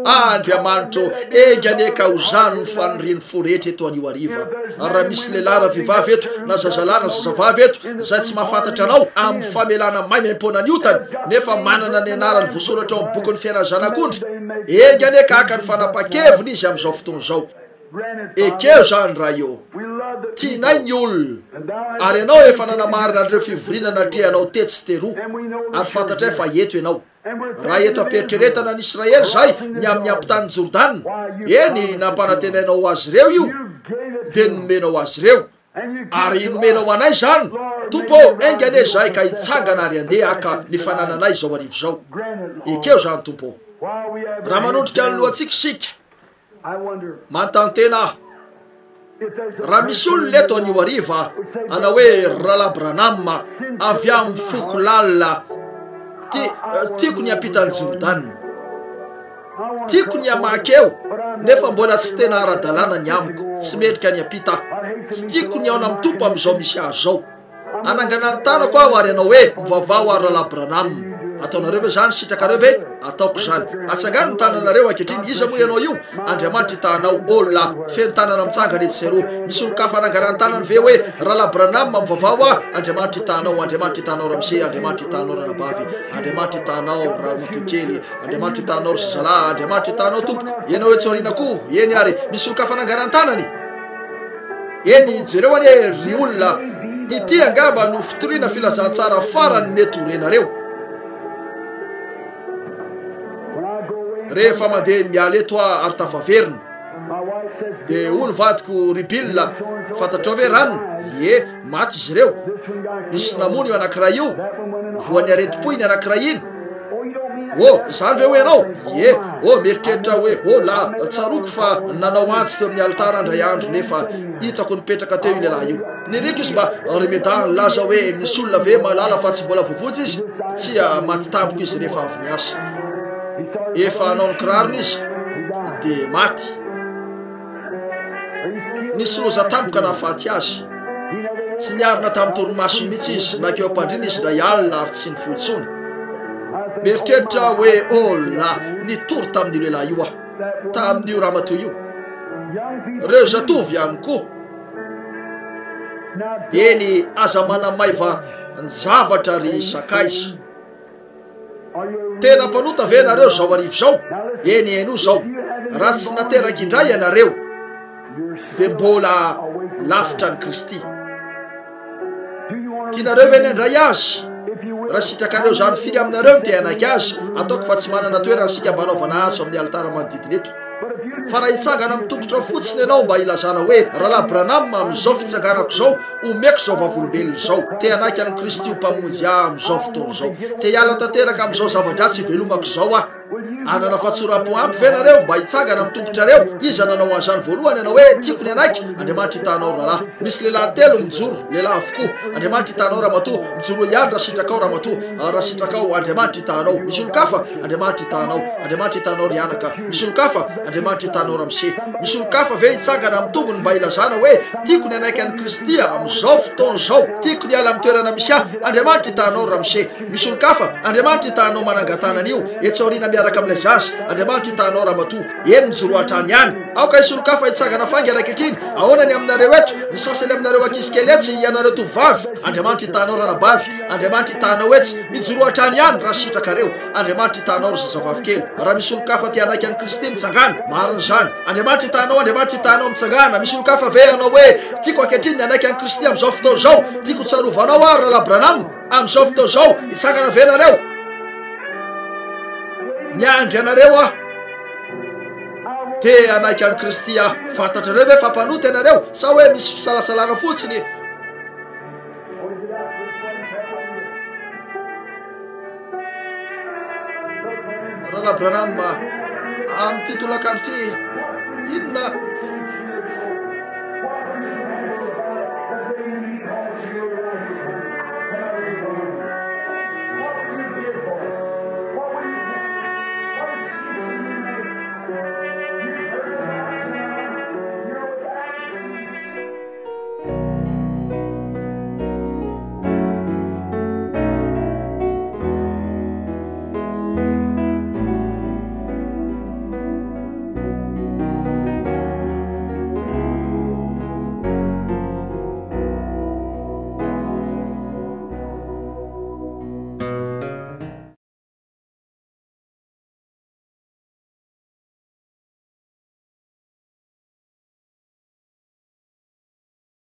Andriamanitra ô, enga anie ka ho izany ny fanirian'ny fo rehetra eto anio hariva. Ary raha misy lehilahy na vehivavy eto, na zazalahy na zazavavy eto, izay tsy mahafantatra Anao, amin'ny famelana maimaimpoana ny otany, nefa manana ny anarany voasoratra ao amin'ny bokin'ny fiainan'ny Zanak'ondry, enga anie ka haka ny fanapahan-keviny izy amin'izao fotoana izao. Ekeo izany, Ray ô. Tianay ny olona, ary Ianao efa nanamarina an'ireo fivoriana natrehanao tetsy sy teroa, ary fantatray fa eto Ianao. Raha eto am-pieritreretana an'i Israely izahay ny amin'ny ampitan'i Jordana, eny, nampanantenainao ho azy ireo io, dia nomenao azy ireo, ary nomenao anay izany, Tompo ô, enga anie izahay ka hitsangana ary handeha haka ny fanananay izao hariva izao. Ekeo izany, Tompo ô. Raha manondrika ny lohantsika isika, Manontany tena aho raha misy olona eto anio hariva hanao hoe, Rahalahy Branham, avy amin'ny foko lalina, ti, tiako ny hiampita an'i Jordana. Tiako ny hamaky eo, nefa mbola tsy tena ara-dalàna ny amiko. Tsy mendrika ny hiampita aho. Tsy tiako ny hihaona amin'ny Tompo amin'izao misy ahy izao. Hanangana ny tanako aho ary hanao hoe, Mivavaha ho ahy Rahalahy Branham. Ataonareo ve izany? Sitrakareo ve? Ataoko izany. Atsangano ny tananareo ankehitriny. Iza moa ianao io? Andriamanitra hitaha anao. Olona feno tanana mitsangana etsy sy eroa. Misy olon-kafa hanangana ny tanany ve hoe, Rahalahy Branham, mivavaha ho ahy? Andriamanitra hitaha anao. Andriamanitra hitaha anao, ramose. Andriamanitra hitaha anao, ranabavy. Andriamanitra hitaha anao, ramatoa kely. Andriamanitra hitaha anao, ry zazalahy. Andriamanitra hitaha anao, tompoko. Ianao etsy aoriana koa. Eny ary. Misy olon-kafa hanangana ny tanany? Eny, jereo anie ry olona, ity angamba no fitoriana filazantsara farany mety ho renareo. Rehefa mandeha miala eto aho ary tafaverina, dia hoy ny vadiko, Ry Bill, fantatrao ve ranona? Ie, maty izy ireo. Nisy namono io anankiray io. Voan'ny aretim-po iny anankiray iny. Oh, izany ve hoy ianao? Ie. Oh, mieritreritra aho hoe, oh la, tsaroako fa nanao antso teo amin'ny alitara indray andro nefa hitako nipetraka teo io lehilahy io. Niriko izy mba, ry Meda, nilaza hoe, misy olona ve mahalala fa tsy mbola voavonjy izy? Tsia, maty tampoka izy rehefa avy niasa. Efa hanao ny kirarony izy, dia maty. Nisy loza tampoka nahafaty azy. Tsy niarina tamin'ny torimasony mihitsy izy, nankeo am-pandriana izy indray alina ary tsy nifoha intsony. Mieritreritra aho hoe, Oh la, nitory tamin'io lehilahy io aho, tamin'io ramatoa io. Ireo zatovo ihany koa. Eny, aza manamaivan-javatra ry sakaiza. Tena mpanota ve ianareo izao hariva izao? Eny, henoy izao, raha tsy nateraka indray ianareo, dia mbola lavitra an'i Kristy. Tianareo ve ny handray Azy? Raha sitrakareo izany, firy aminareo no te hanaiky Azy? Ataoko fa tsy manana toerana isika mba hanaovana antso amin'ny alitara manodidina eto. Fa raha hitsangana amin'ny tongotrao fotsiny ianao mba hilazana hoe, Rahalahy Branham, amin'izao fitsanganako izao, omeko izao vavolombelona izao. Te hanaiky an'i Kristy ho Mpamonjy ahy amin'izao fotoana izao. Te hiala tanteraka amin'izao zava-dratsy ivelomako izao aho. Hanana fahatsoram-po ampy ve nareo mba hitsangana amin'ny tongotrareo? Iza nanao an'izany voalohany hanao hoe, Tiako ny hanaiky? Andriamanitra hitaha anao, rahalahy. Misy lehilahy telo mijoro, lehilahy avokoa. Andriamanitra hitaha anao, ramatoa. Mijoroa ihany raha sitrakao, ramatoa. Raha sitrakao, Andriamanitra hitaha anao. Misy olon-kafa? Andriamanitra hitaha anao. Andriamanitra hitaha anao, ry anaka. Misy olon-kafa? Andriamanitra hitaha anao, ramose. Misy olon-kafa ve hitsangana amin'ny tongony mba hilazana hoe, Tiako ny hanaiky an'i Kristy amin'izao fotoana izao. Tiako ny hiala amin'ny toerana misy ahy. Andriamanitra hitaha anao, ramose. Misy olon-kafa? Andriamanitra hitaha anao manangan-tanana io, etsy aoriana miaraka amin'ilay zaza. Andriamanitra hitaha anao, ramatoa. Eny, mijoroa hatrany ihany. Aoka hisy olon-kafa hitsangana faingana ankehitriny. Ahoana ny aminareo eto? Ny sasany aminareo ankizy kely etsy, ianareo tovovavy. Andriamanitra hitaha anao, ranabavy. Andriamanitra hitaha anao etsy. Mijoroa hatrany ihany, raha sitrakareo. Andriamanitra hitaha anao, ry zazavavy kely. Raha misy olon-kafa te hanaiky an'i Kristy, mitsangàna. Marina izany. Andriamanitra hitaha anao, Andriamanitra hitaha anao, mitsangàna. Misy olon-kafa ve hanao hoe, Tiako ankehitriny ny hanaiky an'i Kristy amin'izao fotoana izao. Tiako ho tsarovanao aho, Rahalahy Branham. Amin'izao fotoana izao, hitsangana ve ianareo? Miandry anareo aho. Te hanaiky an'i Kristy aho. Fantatrareo ve fa mpanota ianareo? Sa hoe misy fisalasalana fotsiny? Rahalahy Branham, amin'ity tolakandro ity, inona?